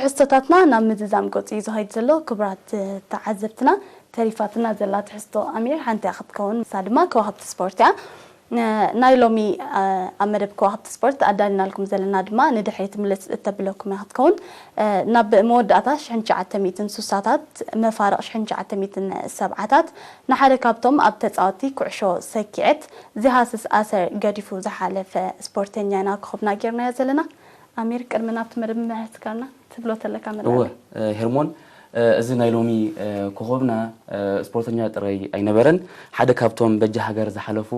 ትሕዝቶታትና ናብ ምዝዛም ገጹ እዩ ዝኸይድ ዘሎ። ክቡራት ተዓዘብትና፣ ተሪፋትና ዘላ ትሕዝቶ ኣሚር ሓንቲ እያ ክትከውን፣ ንሳ ድማ ከዋኽብቲ ስፖርት እያ። ነ-፣ ናይ ሎሚ፣ እ፣ ኣብ መደብ ከዋኽብቲ ስፖርት ኣዳሊናልኩም ዘለና ድማ ንድሕሪት ምልስ እተብለኩም እያ ክትከውን። እ፣ ናብ መወዳእታ ሽሕን ትሽዓተ ሚእትን ስሳታት፣ መፋርቕ ሽሕን ትሽዓተ ሚእትን ሰብዓታት ንሓደ ካብቶም ኣብ ተጻወቲ ኩዕሾ ሰኪዐት ዝሃስስ ኣሰር ገዲፉ ዝሓለፈ ስፖርተኛ ኢና ኮኾብና ጌርናዮ ዘለና። ኣሚር፣ ቅድሚ ናብቲ መደብ ምምሕጽጋና ትብሎ ተለካ እወ፣ መደብ? እ፣ ሄርሞን፣ እ፣ እዚ ናይ ሎሚ፣ እ፣ ኮኾብና፣ እ፣ ስፖርተኛ ጥራይ ኣይነበረን። ሓደ ካብቶም በጃ ሃገር ዝሓለፉ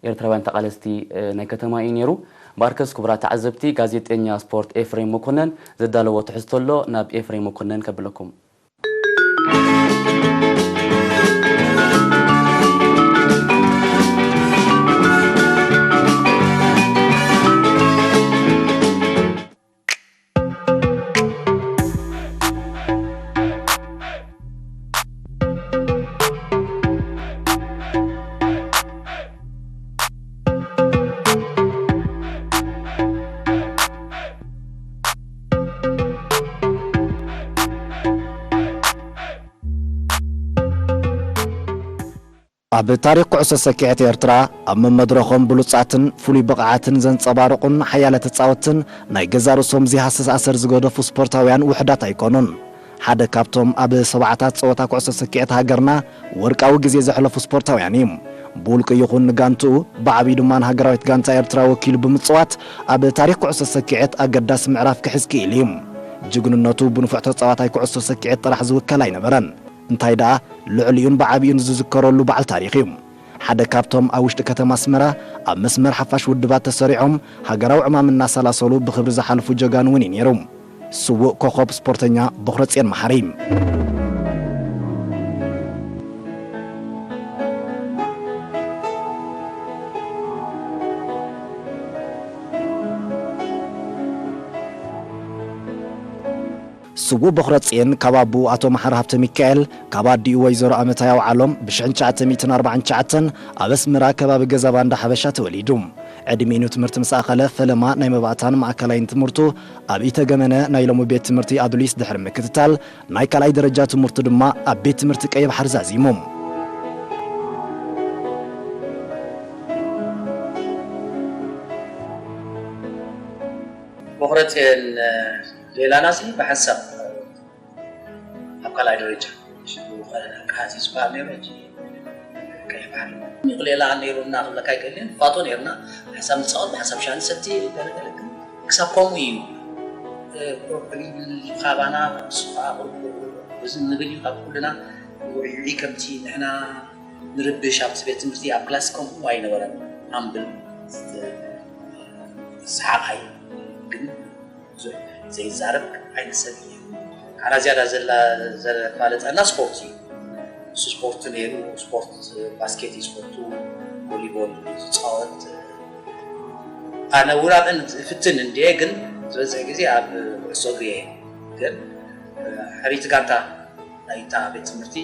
ኤርትራውያን ተቓለስቲ፣ እ፣ ናይ ከተማ እዩ ነይሩ። እምበኣርከስ ክቡራት ተዓዘብቲ፣ ጋዜጠኛ ስፖርት ኤፍሬም መኮነን ዘዳለዎ ትሕዝቶ ኣሎ፣ ናብ ኤፍሬም መኮነን ከብለኩም። ኣብ ታሪኽ ኩዕሶ ሰኪዐት ኤርትራ፣ ኣብ መመድረኾም ብሉጻትን ፍሉይ ብቕዓትን ዘንጸባረቑን ሓያለ ተጻወትን ናይ ገዛ ርእሶም ዘይሃስስ ኣሰር ዝገደፉ ስፖርታውያን ውሑዳት ኣይኮኑን። ሓደ ካብቶም ኣብ ሰብዓታት ጸወታ ኩዕሶ ሰኪዐት ሃገርና ወርቃዊ ግዜ ዘሕለፉ ስፖርታውያን እዩ። ብውልቂ ይኹን ንጋንትኡ፣ ብዓቢኡ ድማ ንሃገራዊት ጋንታ ኤርትራ ወኪሉ ብምጽዋት፣ ኣብ ታሪኽ ኩዕሶ ሰኪዐት ኣገዳሲ ምዕራፍ ክሕዝ ክኢሉ እዩ። ጅግንነቱ ብንፉዕ ተጻዋታይ ኩዕሶ ሰኪዐት ጥራሕ ዝውከል ኣይነበረን። እንታይ ደኣ፣ ልዕሊኡን ብዓቢኡን ዝዝከረሉ በዓል ታሪኽ እዩ። ሓደ ካብቶም ኣብ ውሽጢ ከተማ ኣስመራ ኣብ መስመር ሓፋሽ ውድባት ተሰሪዖም ሃገራዊ ዕማም እናሰላሰሉ ብኽብሪ ዝሓለፉ ጀጋኑ እውን እዩ ነይሩ። ስዉእ ኮኾብ ስፖርተኛ ቦኽረጽዮን መሓሪ። ስዉእ ቦኽረጽዮን ካብ ኣቦኡ ኣቶ መሓሪ ሃብተሚካኤል፣ ካብ ኣዲኡ ወይዘሮ ኣመታይ ኣውዓሎም ብሽሕን ትሽዓተ ሚእትን ኣርባዓን ትሽዓተን ኣብ ኣስመራ ከባቢ ገዛ ባንዳ ሓበሻ ተወሊዱ። ዕድሚኡ ንትምህርቲ ምስ ኣኸለ ፈለማ ናይ መባእታን ማእከላይን ትምህርቱ ኣብ ኢተገመነ ናይ ሎሚ ቤት ትምህርቲ ኣዱሊስ ድሕሪ ምክትታል፣ ናይ ካልኣይ ደረጃ ትምህርቱ ድማ ኣብ ቤት ትምህርቲ ቀይሕ ባሕሪ ዛዚሙ። ቦኽረጽዮን ሌላናሲ ብሓንሳብ ኣብ ካልኣይ ደረጃ ሽዑ ከ-፣ ከሃሲ ዝበሃል ነይሩ፣ ሕጂ ቀይሕ ባሕሪ። ይቕልኤላ ነይሩና ክብለካ ኣይክእልን፣ ንፋጦ ነይርና። ሓሳብ ንጻወት፣ ሓሳብ ሻሂ ንሰቲ፣ ገለ ገለ ግን ክሳብ ከምኡ እዩ። እ፣ ቁሩብ ዕብይ ካባና፣ ንሱ ከዓ ቁሩብ እዚ ንብል እዩ፣ ካብ ኩልና ውዕይ ውዕይ ከምቲ ንሕና ንርብሽ ኣብቲ ቤት ትምህርቲ፣ ኣብ ክላስ ከምኡ ኣይነበረን። ሃምብል፣ ሰሓቓይ፣ ግን ብዙሕ ዘይዛረብ ዓይነት ሰብ እዩ። ሓራ ዝያዳ ዘላ-፣ ዘፋለጠና ስፖርት እዩ። እሱ ስፖርት ነይሩ፣ ስፖርት ባስኬት እዩ ዝፈቱ፣ ቮሊቦል እዩ ዝፃወት። ኣነ እውን ኣብአን እፍትን እንድየ፣ ግን ዝበዝሕ ግዜ ኣብ ኩዕሶ እግሪ እየ። ግን ሕርይቲ ጋንታ ናይታ ቤት ትምህርቲ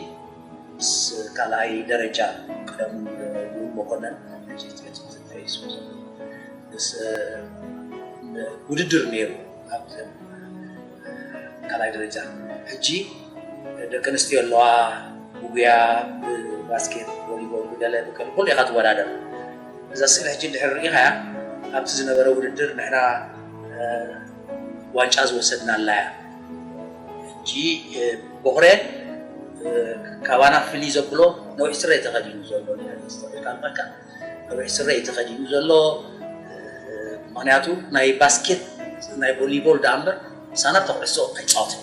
ምስ ካልኣይ ደረጃ ቀደም እውን መኮነን፣ ሕጂ ቤት ትምህርቲ እንታይ እዩ ስሙ ዘሎ? ምስ፣ እ፣ ውድድር ነይሩ ኣብ ካልኣይ ደረጃ። ሕጂ ደቂ ኣንስትዮ ኣለዋ፣ ብጉያ፣ ብባስኬት፣ ቮሊቦል፣ ብገለ፣ ብገለ፣ ኩሉ ኢኻ ትወዳደር። እዛ ስእሊ ሕጂ እንድሕር ርኢኻያ፣ ኣብቲ ዝነበረ ውድድር ንሕና፣ እ፣ ዋንጫ ዝወሰድናላ እያ። ሕጂ፣ እ፣ ቦኽረ፣ እ፣ ካባና ፍልይ ዘብሎ ነዊሕ ስረ ተኸዲኑ ዘሎ፣ ነዊሕ ስረ ካልኳልካ፣ ነዊሕ ስረ እዩ ተኸዲኑ ዘሎ። እ፣ ምኽንያቱ ናይ ባስኬት፣ ናይ ቮሊቦል ደኣ እምበር፣ ምሳና ተኩዕሶ ኣይጻወትን።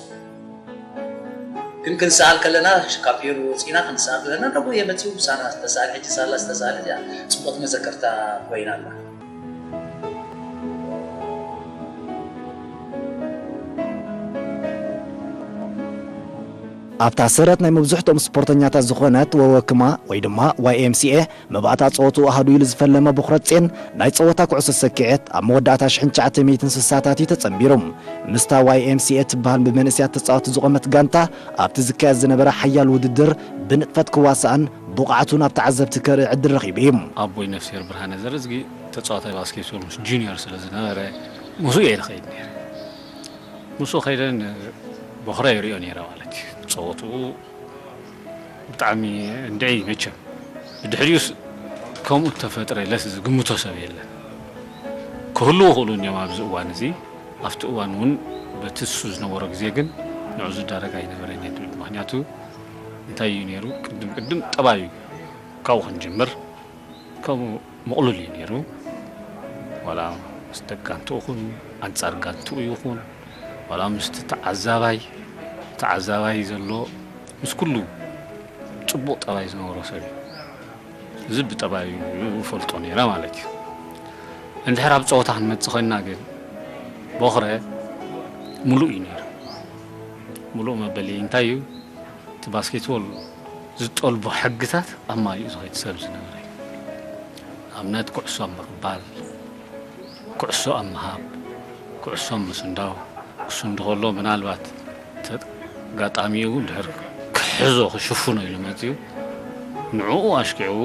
ግን ክንሰኣል ከለና፣ ካብ ፔሩ ወጺና ክንሰኣል ከለና፣ ደሞ እየ መጺኡ ምሳና ዝተሳእለ፣ ሕጂ ሳላ ዝተሳእለ እዚኣ ጽቡቕቲ መዘከርታ ኮይና ኣላ። ኣብታ ሰረት ናይ መብዝሕትኦም ስፖርተኛታት ዝኾነት ወወክማ ወይ ድማ ዋይ ኤም ሲ ኤ መባእታ ጸወትኡ ኣሃዱ ኢሉ ዝፈለመ ቦኽረጼን፣ ናይ ጸወታ ኩዕሶ ሰኪዔት ኣብ መወዳእታ ሽሕን ትሽዓተ ሚእትን ስሳታት እዩ ተጸንቢሩ። ምስታ ዋይ ኤም ሲ ኤ ትበሃል ብመንእሰያት ተጻወቲ ዝቖመት ጋንታ፣ ኣብቲ ዝካየድ ዝነበረ ሓያል ውድድር ብንጥፈት ክዋሳእን ብቕዓቱ ናብ ተዓዘብቲ ከርኢ ዕድል ረኺቡ እዩ። ኣቦይ ነፍስሄር ብርሃነ ዘርእዝጊ ተጻዋታይ ባስኬትቦል ምስ ጁኒየር ስለ ዝነበረ፣ ምስኡ እየ ዝኸይድ ነይረ። ምስኡ ከይደን ቦኽረ ይሪኦ ነይረ ማለት እዩ። ጸወትኡ ብጣዕሚ እንድዒ መቸም። ብድሕሪኡስ ከምኡ እተፈጥረ ኢለስ ዝግምቶ ሰብ የለን። ክህልዉ ይኽእሉ እዮም ኣብዚ እዋን እዚ። ኣብቲ እዋን እውን በቲ እሱ ዝነበሮ ግዜ ግን ንዑ ዝዳረግ ኣይነበረን እየ ዝብል። ምኽንያቱ እንታይ እዩ ነይሩ? ቅድም ቅድም ጠባዩ ካብኡ ክንጅምር ከምኡ ምቕሉል እዩ ነይሩ። ዋላ ምስ ደቂ ጋንትኡ ይኹን ኣንጻር ጋንትኡ ይኹን ዋላ ምስቲ ተዓዛባይ ተዓዛባይ ዘሎ ምስ ኩሉ ጽቡቕ ጠባይ ዝነበሮ ሰብ እዩ። እዚ ብጠባዩ ይፈልጦ ነይረ ማለት እዩ። እንድሕር ኣብ ጸወታ ክንመጽእ ኮይንና ግን ቦኽረ ምሉእ እዩ ነይሩ። ምሉእ መበሊ እንታይ እዩ? እቲ ባስኬትቦል ዝጠልቦ ሕግታት ኣማሊኡ ዝኸይድ ሰብ ዝነበረ እዩ። ኣብነት ኩዕሶ ኣብ ምቕባል፣ ኩዕሶ ኣብ ምሃብ፣ ኩዕሶ ኣብ ምስንዳው፣ ክስንዱ ከሎ ምናልባት ተጋጣሚኡ እንድሕር ክሕዞ ክሽፍኖ ኢሉ መፂኡ ንዕኡ ኣሽኪዕኡ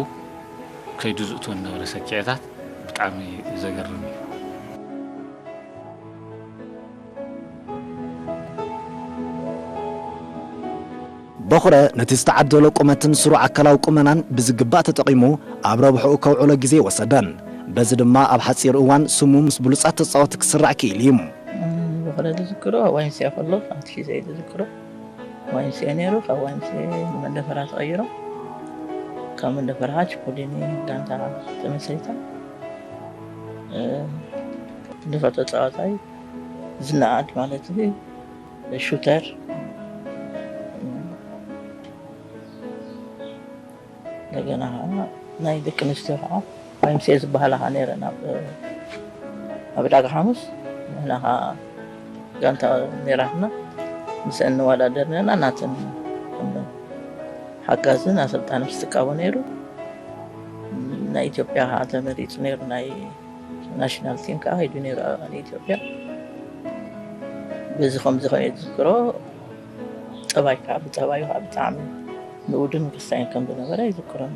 ከይዱ ዝእትዎ ዝነበረ ሰኪዐታት ብጣዕሚ ዘገርም እዩ። ቦኽረ ነቲ ዝተዓደሎ ቁመትን ስሩዕ ኣካላዊ ቁመናን ብዝግባእ ተጠቒሙ ኣብ ረብሕኡ ከውዕሎ ግዜ ኣይወሰደን። በዚ ድማ ኣብ ሓጺር እዋን ስሙ ምስ ብሉጻት ተጻወትቲ ክስራዕ ክኢሉ እዩ። ቦኽረ ዝዝክሮ ኣብ ዋይምስኤ ከሎ ኣብቲ ግዜ ዝዝክሮ ዋይምስኤ ነይሩ። ካብ ዋይምስኤ ንመንደፈራ ተቐይሮም ካብ መንደፈራ ችፖሊኒ ጋንታ ተመስሪታ ንፉዕ ተጻዋታይ ዝነኣድ ማለት እዩ። ሹተር እንደገና ከዓ ናይ ደቂ ኣንስትዮ ከዓ ዋይምስኤ ዝበሃላ ከዓ ነይረን ኣብ ኣብ ዕዳጋ ሓሙስ ንሕና ከዓ ጋንታ ነይራትና ምስአን ንወዳደር ነርና ናተን ሓጋዝን ኣሰልጣንን ምስ ትቃቦ ነይሩ ናይ ኢትዮጵያ ከዓ ተመሪፁ ነይሩ ናይ ናሽናል ቲም ከዓ ከይዱ ነይሩ ንኢትዮጵያ በዚ ከምዚ ከ ዝዝክሮ ጠባይ ከዓ ብጠባዩ ከዓ ብጣዕሚ ንኡድን ክስታይን ከም ዝነበረ ይዝክረኒ።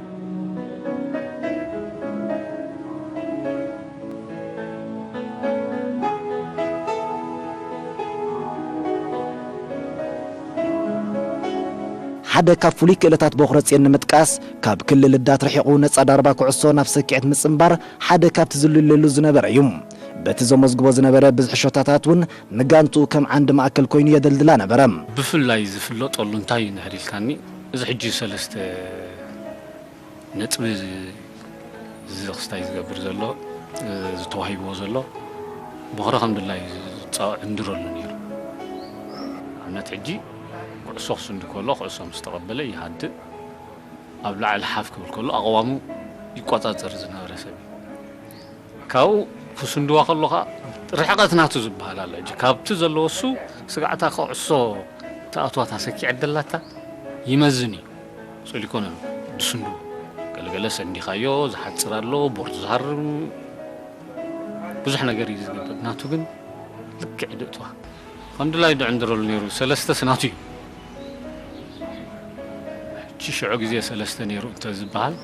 ሓደ ካብ ፍሉይ ክእለታት ቦኽረጼን ንምጥቃስ ካብ ክሊ ልዳት ርሒቑ ነጻ ዳርባ ኩዕሶ ናብ ሰኪዐት ምጽንባር ሓደ ካብቲ ዝልለሉ ዝነበረ እዩ። በቲ ዘመዝግቦ ዝነበረ ብዝሒ ሸቶታት እውን ንጋንትኡ ከም ዓንዲ ማእከል ኮይኑ የደልድላ ነበረ። ብፍላይ ዝፍለጠሉ እንታይ እዩ እንድሕር ኢልካኒ፣ እዚ ሕጂ ሰለስተ ነጥቢ እዚ ክስታይ ዝገብር ዘሎ ዝተዋሂብዎ ዘሎ ቦኽረ ከም ድላዩ ዝፃወዕ ዕንድረሉ ነይሩ። ኣብነት ሕጂ ኩዕሶ ክስንዱ ከሎ ኩዕሶ ምስ ተቐበለ ይሃድእ፣ ኣብ ላዕሊ ሓፍ ክብል ከሎ ኣቕዋሙ ይቆፃፀር ዝነበረ ሰብ እዩ። ካብኡ ክስንድዋ ከሎ ከዓ ርሕቐት ናቱ ዝበሃል ኣሎ። ሕጂ ካብቲ ዘለዎ እሱ ስጋዕታ ኩዕሶ ተኣትዋ ታሰኪዐት ደላታ ይመዝን እዩ። ስእሊ ኮነ ድስንዱ ገለገለ ሰንዲኻዮ ዝሓፅር ኣሎ ቦርድ ዝሃርም ብዙሕ ነገር እዩ ዝገብር ናቱ ግን ልክዕ ድእትዋ ከም ድላይ ድዕንድረሉ ነይሩ ሰለስተ ስናቱ እዩ ሕጂ ሽዑ ግዜ ሰለስተ ነይሩ እንተ ዝበሃል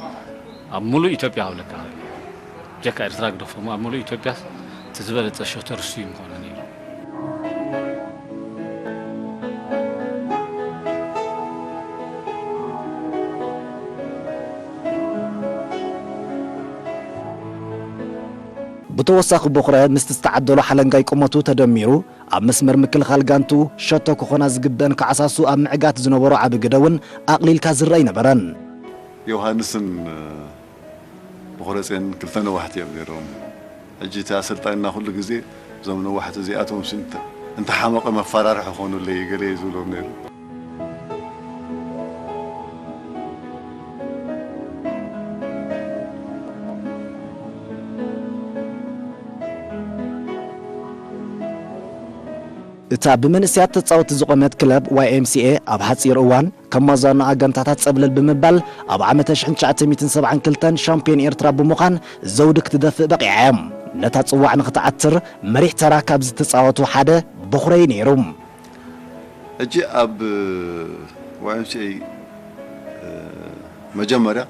ኣብ ሙሉእ ኢትዮጵያ ክብለካ ጀካ ኤርትራ ግደፎ ኣብ ሙሉእ ኢትዮጵያ እቲ ዝበለፀ ሸተር እሱ እዩ ምኾነ ነይሩ ብተወሳኺ ቦኽረ ምስቲ ዝተዓደሎ ሓለንጋይ ቁመቱ ተደሚሩ ኣብ መስመር ምክልኻል ጋንትኡ ሸቶ ክኾና ዝግበአን ከዓሳሱ ኣብ ምዕጋት ዝነበሮ ዓቢ ግደ እውን ኣቕሊልካ ዝረኣ ኣይነበረን። ዮሃንስን ብኹረጼን ክልተ ነዋሕቲ እዮም ነይሮም። ሕጂ እቲ ኣሰልጣንና ኩሉ ግዜ እዞም ነዋሕቲ እዚኣቶም እንተሓመቐ መፈራርሒ ኾኑለይ ገለ እዩ ዝብሎም ነይሩ። እታ ብመንእሰያት ተጻወትቲ ዝቖመት ክለብ ዋይ ኤም ሲ ኤ ኣብ ሓጺር እዋን ከም ማዛኖኣ ጋንታታት ጸብለል ብምባል ኣብ ዓመተ ሽሕን ትሽዓተ ሚእትን ሰብዓን ክልተን ሻምፕዮን ኤርትራ ብምዃን ዘውዲ ክትደፍእ በቒዓ እያ። ነታ ጽዋዕ ንኽትዓትር መሪሕ ተራ ካብ ዝተጻወቱ ሓደ በኹረይ ነይሩ። ሕጂ ኣብ ዋይ ኤም ሲ ኤ መጀመርያ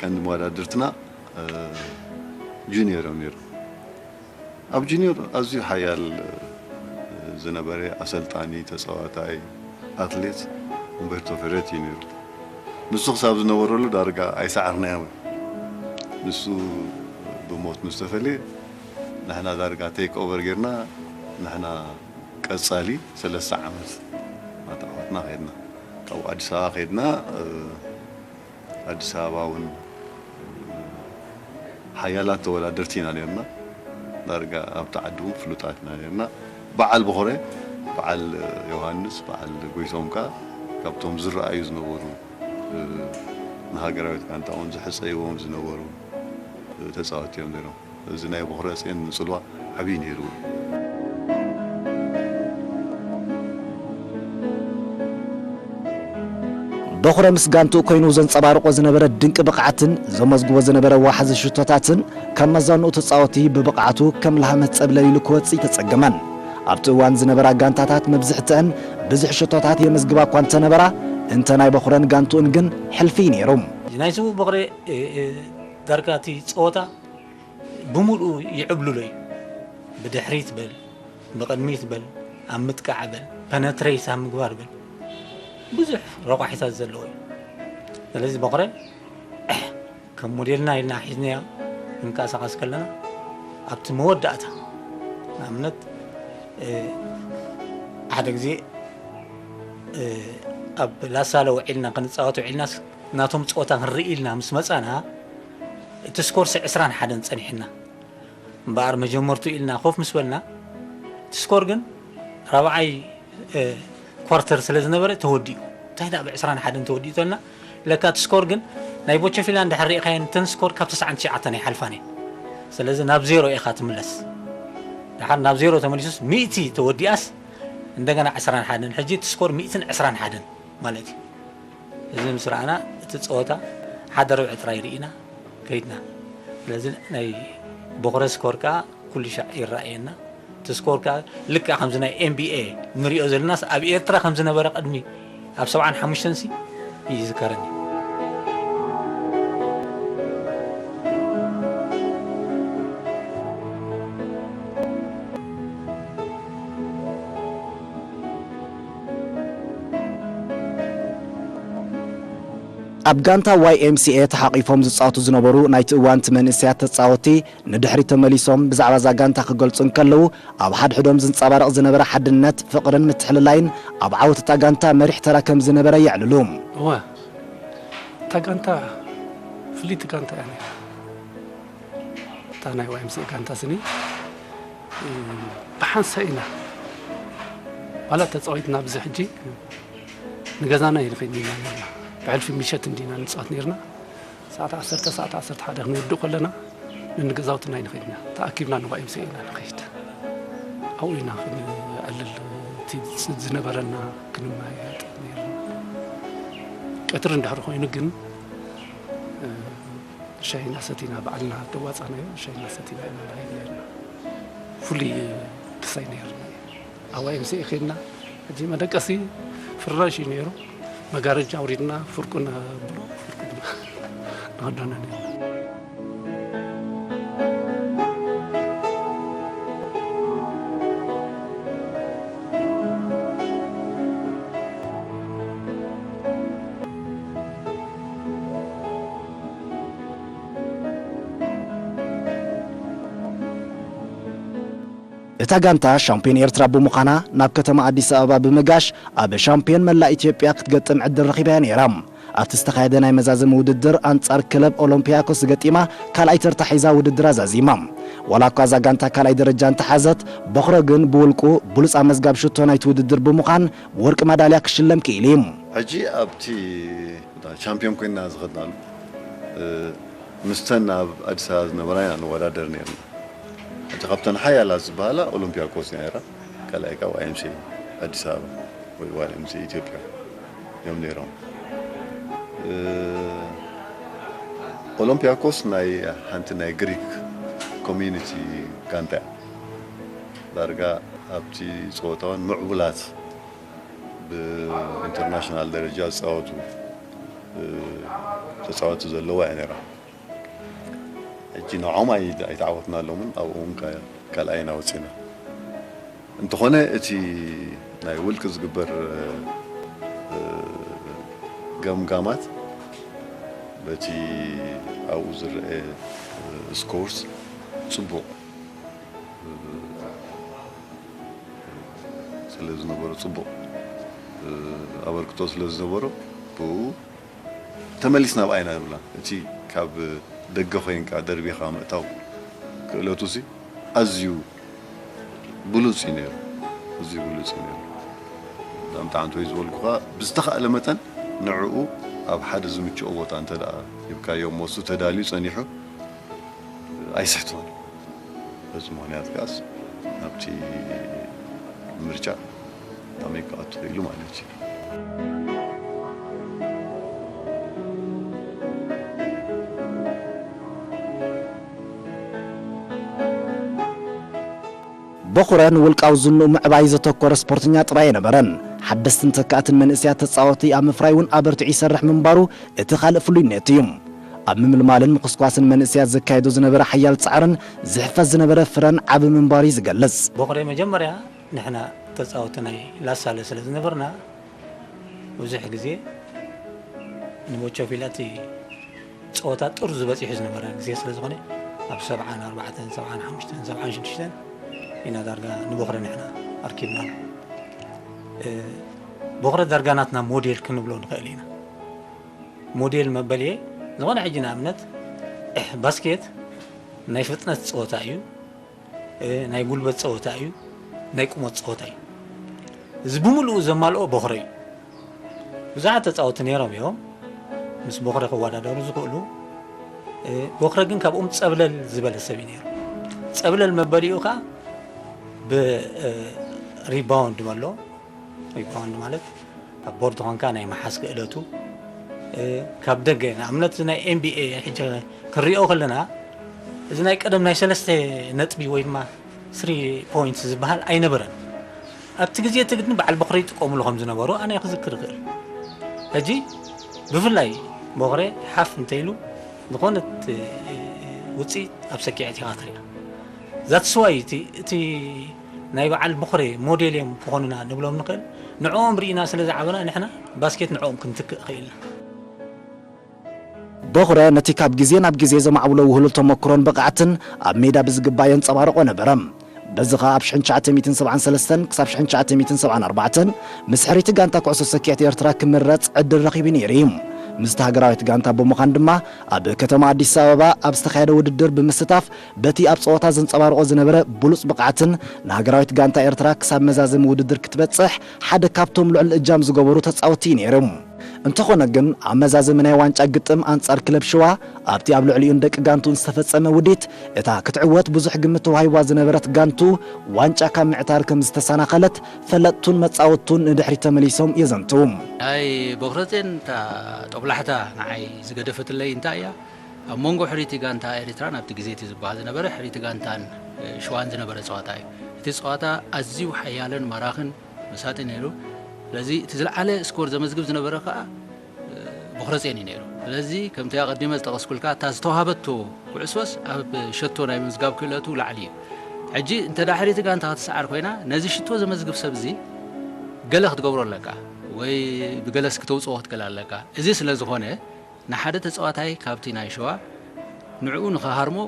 ቀንዲ መወዳድርትና ጁኒየር እዮም ነይሮም። ኣብ ጁኒየር ኣዝዩ ሓያል ዝነበረ ኣሰልጣኒ፣ ተጻዋታይ፣ ኣትሌት ኡምበርቶ ፈሬቲ እዩ ነይሩ። ንሱ ክሳብ ዝነበረሉ ዳርጋ ኣይሰዓርናዮን። ንሱ ብሞት ምስ ተፈልየ፣ ንሕና ዳርጋ ቴክ ኦቨር ጌርና፣ ንሕና ቀጻሊ ሰለስተ ዓመት እናተዓወትና ከድና። ካብኡ ኣዲስ ኣበባ ከድና፣ እ፣ ኣዲስ ኣበባ እውን ሓያላት ተወዳደርቲ ኢና ነርና። ዳርጋ ኣብቲ ዓዲ እውን ፍሉጣት ኢና ነርና። በዓል በኾረ፣ በዓል ዮሃንስ፣ በዓል ጎይቶም ከኣ ካብቶም ዝረኣዩ ዝነበሩ፣ እ፣ ንሃገራዊት ጋንታ እውን ዝሕጸይዎም ዝነበሩ፣ እ፣ ተጻወትቲ እዮም ነይሮም። እዚ ናይ በኹረ ጽዮን ንጽልዋ ዓብዪ ነይሩ። በኹረ ምስ ጋንትኡ ኮይኑ ዘንጸባርቆ ዝነበረ ድንቂ ብቕዓትን ዘመዝግቦ ዝነበረ ዋሕዚ ሽቶታትን ካብ መዛንኡ ተጻወቲ ብብቕዓቱ ከም ላህመት ጸብለል ኢሉ ክወጽእ ኣይተጸገመን። ኣብቲ እዋን ዝነበራ ጋንታታት መብዝሕትአን ብዙሕ ሽቶታት የመዝግባ እኳ እንተነበራ፣ እንተ ናይ በኹረን ጋንትኡን ግን ሕልፊ እዩ ነይሩ። ናይ ስዉእ በኹረ፣ እ፣ እ፣ ዳርጋ እቲ ጸወታ ብምሉኡ ይዕብልሎ እዩ። ብድሕሪት በል፣ ብቕድሚት በል፣ ኣብ ምጥቃዕ በል፣ ፐነትሬት ኣብ ምግባር በል፣ ብዙሕ ረቋሒታት ዘለዎ እዩ። ስለዚ በኹረ ከም ሞዴልና ኢልና ሒዝናዮ ክንቀሳቐስ ከለና፣ ኣብቲ መወዳእታ፣ ንኣብነት፣ እ፣ ሓደ ግዜ፣ እ፣ ኣብ ላሳለ ውዒልና ክንጻወት ውዒልናስ፣ ናቶም ጸወታ ክንርኢ ኢልና ምስ መጻና፣ እቲ ስኮርሲ ዕስራን ሓደን ጸኒሕና። እምበኣር መጀመርቱ ኢልና ኮፍ ምስ በልና፣ እቲ ስኮር ግን ራብዓይ፣ እ፣ ኳርተር ስለ ዝነበረ ተወዲኡ። እንታይ ደኣ ብ ዕስራን ሓደን ተወዲኡ ተልና፣ ለካ እቲ ስኮር ግን ናይ ቦቸፊላ እንድሕር ርኢኻየን፣ እተን ስኮር ካብ ተስዓን ትሽዓተን ኣይሓልፋን እየን። ስለዚ ናብ ዜሮ ኢኻ ትምለስ። ደሓር ናብ ዜሮ ተመሊሱስ፣ ሚእቲ ተወዲኣስ፣ እንደገና ዕስራን ሓደን። ሕጂ እቲ ስኮር ሚእትን ዕስራን ሓደን ማለት እዩ። እዚ ምስ ረኣና፣ እቲ ጸወታ ሓደ ርብዒ ጥራይ ርኢና ከይድና። ስለዚ ናይ በኹረ ስኮር ከኣ ኩሉ ሻዕ ይረኣየና። እቲ ስኮር ከኣ ልክዕ ከምዚ ናይ ኤን ቢ ኤ ንሪኦ ዘለናስ፣ ኣብ ኤርትራ ከም ዝነበረ ቅድሚ ኣብ ሰብዓን ሓሙሽተን ሲ ይዝከረኒ። ኣብ ጋንታ ዋይ ኤም ሲ ኤ ተሓቒፎም ዝጻወቱ ዝነበሩ ናይቲ እዋንቲ መንእሰያት ተጻወትቲ ንድሕሪት ተመሊሶም ብዛዕባ እዛ ጋንታ ክገልጹ እንከለዉ፣ ኣብ ሓድሕዶም ዝንጸባረቕ ዝነበረ ሓድነት፣ ፍቕርን ምትሕልላይን ኣብ ዓወት እታ ጋንታ መሪሕ ተራ ከም ዝነበረ የዕልሉ። እወ፣ እታ ጋንታ ፍልይቲ ጋንታ እያ ነይራ። እታ ናይ ዋይ ኤም ሲ ኤ ጋንታ ስኒ፣ እ፣ ብሓንሳእ ኢና። ዋላ ተጻዊትና ኣብዚ ሕጂ ንገዛና ኣይንኸይድን ኢና ነርና። ብሕልፊ ምሸት እንዲና ንጻወት ነርና። ሰዓት ዓሰርተ፣ ሰዓት ዓሰርተ ሓደ ክንወድእ ከለና ንንገዛውትና ኣይንኸይድና። ተኣኪብና ንዋይ ኤም ሲ ኤ ኢና ንኸይድ። ኣብኡ ኢና ክንዕልል፣ እቲ ዝነበረና ክንመያየጥ ነርና። ቀትሪ እንድሕር ኮይኑ ግን፣ እ፣ ሻሂ እናሰቲና፣ ባዕልና ደዋፃናዮ ሻሂ እናሰቲና ኢና ንኸይድ ነርና። ፍሉይ ክሳይ ነርና። ኣብ ዋይ ኤም ሲ ኤ ከይድና፣ ሕጂ መደቀሲ ፍራሽ እዩ ነይሩ። መጋረጃ ኣውሪድና፣ ፍርቁ ነብሎ፣ ፍርቁ ንኸደኖ ነርና። እታ ጋንታ ሻምፒዮን ኤርትራ ብምዃና፣ ናብ ከተማ ኣዲስ ኣበባ ብምጋሽ፣ ኣብ ሻምፒዮን መላእ ኢትዮጵያ ክትገጥም ዕድል ረኺባ እያ ነይራ። ኣብቲ ዝተኻየደ ናይ መዛዘሚ ውድድር ኣንጻር ክለብ ኦሎምፒያኮስ ገጢማ ካልኣይ ተርታ ሒዛ ውድድራ ዛዚማ። ዋላ እኳ እዛ ጋንታ ካልኣይ ደረጃ እንተሓዘት፣ በኹረ ግን ብውልቁ ብሉጽ ኣመዝጋቢ ሽቶ ናይቲ ውድድር ብምዃን ብወርቂ ማዳልያ ክሽለም ክኢሉ እዩ። ሕጂ ኣብቲ ቻምፒዮን ኮይንና ዝኸድናሉ፣ እ፣ ምስተን ኣብ ኣዲስ ኣበባ ዝነበራ ኢና ንወዳደር ነርና። ሕጂ ካብተን ሓያላት ዝበሃላ ኦሎምፒያኮስ እያ ነይራ፣ ካልኣይ ከዓ ዋይ ኤም ሲ ኣዲስ ኣበባ ወይ ዋይ ኤም ሲ ኢትዮጵያ እዮም ነይሮም። እ፣ ኦሎምፒያኮስ ናይ ሓንቲ ናይ ግሪክ ኮሚዩኒቲ ጋንታ እያ። ዳርጋ ኣብቲ ጸወታውን ምዕቡላት ብኢንተርናሽናል ደረጃ ዝጻወቱ፣ እ፣ ተጻወቲ ዘለዋ እያ ነይራ። ሕጂ ንዖም ኣይ-፣ ኣይተዓወትናሎምን፣ ኣብኡ እውን ካ-፣ ካልኣይና ወጺና። እንተኾነ እቲ ናይ ውልቂ ዝግበር ገምጋማት በቲ ኣብኡ ዝረአ ስኮርስ ጽቡቕ ስለ ዝነበሮ፣ ጽቡቕ ኣበርክቶ ስለ ዝነበሮ፣ ብኡ ተመሊስና ብኣይና ንብላ። እቲ ካብ ደገ ኮይንካ ደርቢኻ ምእታው ክእለቱ ሲ ኣዝዩ ብሉጽ እዩ ነይሩ። ኣዝዩ ብሉጽ እዩ ነይሩ። እዛ ምጣዕንቲ ወይ ዝበልኩኻ ብዝተኻእለ መጠን ንዕኡ ኣብ ሓደ ዝምችኦ ቦታ እንተ ደኣ ሂብካዮ እሞ እሱ ተዳልዩ ጸኒሑ ኣይስሕቶን። በዚ ምኽንያት ከኣስ ናብቲ ምርጫ ከመይ ክኣቱ ኢሉ ማለት እዩ። ቦኽረ ንውልቃዊ ዝንኡ ምዕባይ ዘተኮረ ስፖርተኛ ጥራይ ኣይነበረን። ሓደስትን ተካእትን መንእሰያት ተጻወቲ ኣብ ምፍራይ እውን ኣበርቲዑ ይሰርሕ ምንባሩ እቲ ካልእ ፍሉይነት እዩ። ኣብ ምምልማልን ምኹስኳስን መንእሰያት ዘካየዶ ዝነበረ ሓያል ጻዕርን ዝሕፈስ ዝነበረ ፍረን ዓቢ ምንባሩ እዩ ዝገልጽ። ቦኽረ መጀመርያ ንሕና ተጻወቲ ናይ ላሳለ ስለ ዝነበርና ብዙሕ ግዜ ንቦቸፊላ እቲ ጸወታ ጥርዙ በጺሑ ዝነበረ ግዜ ስለ ዝኾነ ኣብ ሰብዓን ኣርባዕተን፣ ሰብዓን ሓሙሽተን፣ ሰብዓን ሽዱሽተን ኢና ዳርጋ ንቦኽረ ንሕና ኣርኪብናሉ። ቦኽረ ዳርጋ ናትና ሞዴል ክንብሎ ንኽእል ኢና። ሞዴል መበልየ ዝኾነ ሕጂ ንኣብነት ባስኬት ናይ ፍጥነት ጸወታ እዩ፣ ናይ ጉልበት ጸወታ እዩ፣ ናይ ቁመት ጸወታ እዩ። እዚ ብምልኡ ዘማልኦ ቦኽረ እዩ። ብዙሓት ተጻወቲ ነይሮም እዮም ምስ ቦኽረ ክወዳደሩ ዝኽእሉ። ቦኽረ ግን ካብኦም ጸብለል ዝበለ ሰብ እዩ ነይሩ። ጸብለል መበሊኡ ከዓ ብሪባውንድ መሎ ሪባውንድ ማለት ኣብ ቦርድ ኾንካ ናይ ምሓዝ ክእለቱ ካብ ደገ ንኣብነት ናይ ኤንቢኤ ሕጂ ክንሪኦ ከለና እዚ ናይ ቀደም ናይ ሰለስተ ነጥቢ ወይ ድማ ስሪ ፖይንትስ ዝበሃል ኣይነበረን። ኣብቲ ግዜ እቲ ግን በዓል ቦኽረ ይጥቀሙሉ ከም ዝነበሩ ኣነ ክዝክር እኽእል። ሕጂ ብፍላይ ቦኽረ ሓፍ እንተኢሉ ዝኾነት ውፅኢት ኣብ ሰኪዐት ኢኻ ትሪኣ። That's why እቲ ናይ በዓል ቦኽረ ሞዴል እዮም ክኾኑና ንብሎም ንኽእል። ንዕኦም ርኢና ስለ ዝዓበና ንሕና ባስኬት ንዕኦም ክንትክእ ኽኢልና። ቦኽረ ነቲ ካብ ግዜ ናብ ግዜ ዘማዕብሎ ውህሉል ተመክሮን ብቕዓትን ኣብ ሜዳ ብዝግባእ የንጸባርቖ ነበረ። በዚ ኸኣ ኣብ ሽሕን ትሽዓተ ሚእትን ሰብዓን ሰለስተን ክሳብ ሽሕን ትሽዓተ ሚእትን ሰብዓን ኣርባዕተን ምስ ሕርይቲ ጋንታ ኩዕሶ ሰኪዐት ኤርትራ ክምረጽ ዕድል ረኺቡ ነይሩ እዩ። ምስቲ ሃገራዊት ጋንታ ብምዃን ድማ ኣብ ከተማ ኣዲስ ኣበባ ኣብ ዝተኻየደ ውድድር ብምስታፍ በቲ ኣብ ጸወታ ዘንጸባርቖ ዝነበረ ብሉጽ ብቕዓትን ንሃገራዊት ጋንታ ኤርትራ ክሳብ መዛዘሚ ውድድር ክትበጽሕ ሓደ ካብቶም ልዑል እጃም ዝገበሩ ተጻወትቲ እዩ ነይሩ። እንተኾነ ግን ኣብ መዛዘሚ ናይ ዋንጫ ግጥም ኣንጻር ክለብ ሽዋ ኣብቲ ኣብ ልዕሊኡን ደቂ ጋንቱኡን ዝተፈጸመ ውዲት እታ ክትዕወት ብዙሕ ግምት ተዋሂብዋ ዝነበረት ጋንቱ ዋንጫ ካብ ምዕታር ከም ዝተሰናኸለት ፈለጥቱን መጻወትቱን ንድሕሪት ተመሊሶም የዘንትዉ። ናይ ቦኽረጼን እታ ጦብላሕታ ንዓይ ዝገደፈትለይ እንታይ እያ? ኣብ መንጎ ሕርይቲ ጋንታ ኤሪትራን ኣብቲ ግዜ እቲ ዝበሃል ዝነበረ ሕርይቲ ጋንታን ሽዋን ዝነበረ ጸዋታ እዩ። እቲ ጸዋታ ኣዝዩ ሓያልን ማራኽን መሳጢ ነይሩ። ስለዚ እቲ ዝለዓለ ስኮር ዘመዝግብ ዝነበረ ከኣ ቦኽረጼን እዩ ነይሩ። ስለዚ ከምቲ ኣቐዲመ ዝጠቐስኩልካ እታ ዝተዋህበቶ ኩዕሶስ ኣብ ሸቶ ናይ ምምዝጋብ ክእለቱ ላዕሊ እዩ። ሕጂ እንተ ደኣ ሕርይቲ ጋንታ ክትስዓር ኮይና ነዚ ሽቶ ዘመዝግብ ሰብ እዚ ገለ ክትገብሮ ኣለካ ወይ ብገለስ ክተውጽኦ ክትክእል ኣለካ። እዚ ስለ ዝኾነ ንሓደ ተጻዋታይ ካብቲ ናይ ሸዋ ንዕኡ ንኽሃርሞ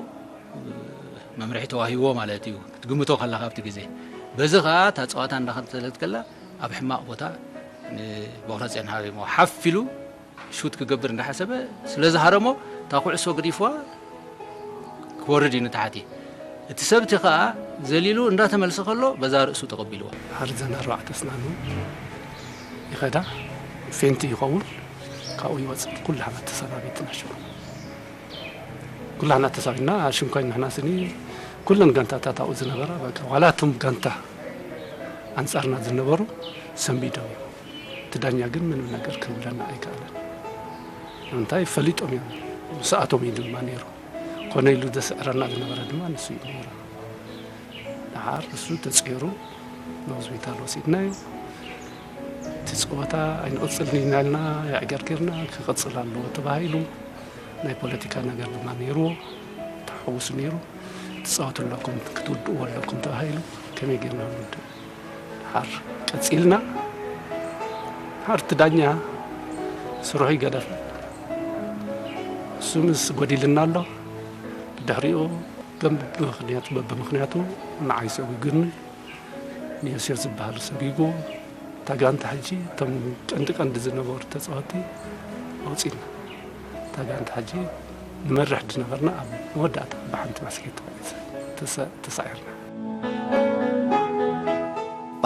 መምርሒ ተዋሂብዎ ማለት እዩ ክትግምቶ ከለኻ ኣብቲ ግዜ። በዚ ኸኣ እታ ጸዋታ እንዳኸተለት ከላ ኣብ ሕማቕ ቦታ ንቦኽረጼን ሃሪሞ ሓፍ ኢሉ ሹት ክገብር እንዳሓሰበ ስለ ዝሃረሞ እታ ኩዕሶ ገዲፍዋ ክወርድ እዩ ንታሕቲ። እቲ ሰብ እቲ ኸኣ ዘሊሉ እንዳተመልሰ ከሎ በዛ ርእሱ ተቐቢልዋ። ሓርዘን ኣርባዕተ ኣስናኑ ይኸዳ ፌንቲ ይኸውን ካብኡ ይወፅእ ኩላህና ተሰናቢትና ሽዑ ኩላህና ተሳቢና ሽንኳይ ንሕና ስኒ ኩለን ጋንታታት ኣብኡ ዝነበራ በቃ ዋላ እቶም ጋንታ ኣንፃርና ዝነበሩ ሰንቢዶም እዮም እቲ ዳኛ ግን ምንም ነገር ክብለና ኣይከኣለን ንምንታይ ፈሊጦም እዮም ምስኣቶም እዩ ድማ ነይሩ ኮነ ኢሉ ዘስዕረና ዝነበረ ድማ ንሱ እዩ ነይሩ። ደሓር ንሱ ተጸይሩ ናብ ሆስፒታል ወሲድናዮ። እቲ ጸወታ ኣይንቕጽልን ኢና ኢልና የዕገርጊርና ክቕጽል ኣለዎ ተባሂሉ ናይ ፖለቲካ ነገር ድማ ነይርዎ ተሓዊሱ ነይሩ። ትጻወቱ ኣለኩም ክትውድእዎ ኣለኩም ተባሂሉ ከመይ ጌርና ንውድእ? ሓር ቀጺልና፣ ሓርቲ ዳኛ ስርሑ ይገደፍ። እሱ ምስ ጎዲልና ኣሎ። ብድሕሪኡ ከም ብምኽንያቱ፣ በብምኽንያቱ ንዓይ ሰጒጉኒ፣ ንዮሴፍ ዝበሃል ሰጒጉ። እታ ጋንታ ሕጂ እቶም ቀንዲ ቀንዲ ዝነበሩ ተጻወቲ ኣውጺእና። እታ ጋንታ ሕጂ ንመርሕ ዝነበርና ኣብ መወዳእታ ብሓንቲ ባስኬት ተሳ-፣ ተሳዒርና።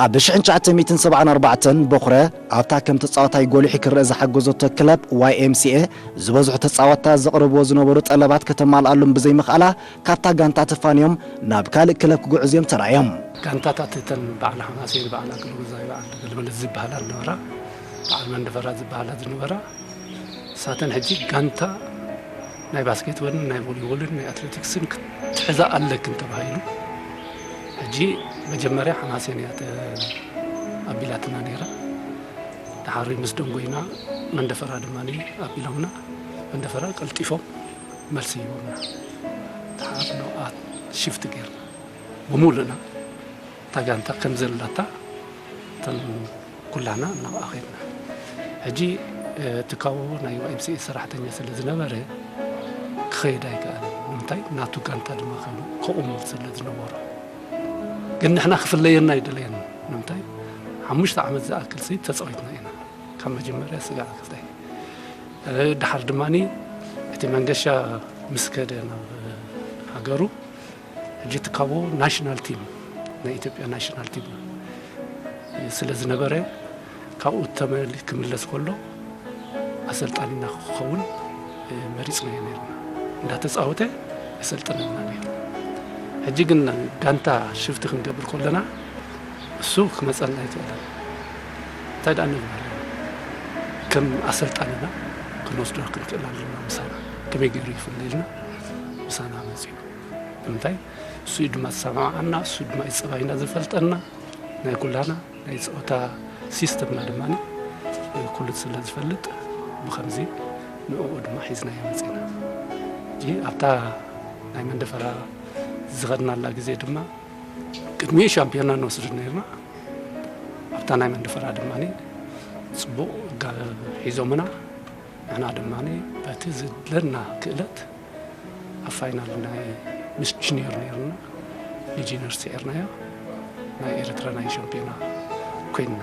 ኣብ ሽሕን ትሽዓተ ሚእትን ሰብዓን ኣርባዕተን ቦኽረ ኣብታ ከም ተጻዋታይ ጎሊሑ ክረአ ዝሓገዘቶ ክለብ ዋይ ኤም ሲ ኤ፣ ዝበዝሑ ተጻወትታ ዘቕርብዎ ዝነበሩ ጠለባት ከተማልኣሎም ብዘይምኽኣላ፣ ካብታ ጋንታ ተፋንዮም ናብ ካልእ ክለብ ክጉዕዙ እዮም ተራእዮም። ጋንታታት እተን በዓል ሓማሴን፣ በዓል ኣገልጉዛይ፣ በዓል ገልመለት ዝበሃላ ዝነበራ፣ በዓል መንደፈራ ዝበሃላ ዝነበራ፣ ንሳተን ሕጂ ጋንታ ናይ ባስኬትቦልን ናይ ቮሊቦልን ናይ ኣትሌቲክስን ክትሕዛ ኣለክን ተባሂሉ። ሕጂ መጀመርያ ሓማሴን እያ ተ-፣ ኣቢላትና ነይራ። ድሓር ምስ ደንጎይና መንደፈራ ድማ ኣቢሎምና። መንደፈራ ቀልጢፎም መልሲ ሂቦምና። ድሓር ንብኣ ሽፍት ጌርና ብምሉእና እታ ጋንታ ከም ዘላታ እተን ኩላና እናብኣ ኸድና። ሕጂ፣ እ፣ ትካቦ ናይ ዋይ ኤም ሲ ኤ ሰራሕተኛ ስለ ዝነበረ ክኸይድ ኣይከኣለን። ንምንታይ? ናቱ ጋንታ ድማ ከ-፣ ከቑም ስለ ዝነበሮ። ግን ንሕና ክፍለየና ኣይደለየን። ንምንታይ? ሓሙሽተ ዓመት ዝኣክል ሲ ተጻዊትና ኢና። ካብ መጀመርያ ስጋዕ ክልተ። እ፣ ድሓር ድማኒ እቲ መንገሻ ምስ ከደ ናብ ሃገሩ፣ ሕጂ ትካቦ ናሽናል ቲም፣ ናይ ኢትዮጵያ ናሽናል ቲም ስለ ዝነበረ፣ ካብኡ ተመሊ-፣ ክምለስ ከሎ ኣሰልጣኒና ክኸውን፣ እ፣ መሪጽናዮ ነይርና። እንዳተጻወተ የሰልጥነና ነይሩ። ሕጂ ግን ጋንታ ሽፍቲ ክንገብር ከለና እሱ ክመጸና ኣይክእልን። እንታይ ደኣ ንግበር? ከም ኣሰልጣኒና ክንወስዶ ክንክእል ኣለና ምሳና። ከመይ ገይሩ ይፍለየልና? ምሳና መጺኡ። ንምንታይ? እሱ እዩ ድማ ዝሰማምዓና፣ እሱ ድማ እዩ ጸባይና ዝፈልጠና፣ ናይ ኩላና ናይ ጸወታ ሲስተምና ድማ ኩሉ ስለ ዝፈልጥ፣ ብኸምዚ ንዕኡ ድማ ሒዝናዮ መጺና። ሕጂ ኣብታ ናይ መንደፈራ ዝኸድናላ ግዜ ድማ ቅድሚኡ ሻምፒዮና ንወስድ ነይርና። ኣብታ ናይ መንደፈራ ድማ ጽቡቕ ጋ-፣ ሒዞምና፣ ንሕና ድማ በቲ ዝድለና ክእለት ኣብ ፋይናል ናይ ምስ ጁኒየር ነይርና፣ ንጁኒየር ስዒርናዮ፣ ናይ ኤርትራ ናይ ሻምፒዮና ኮይንና።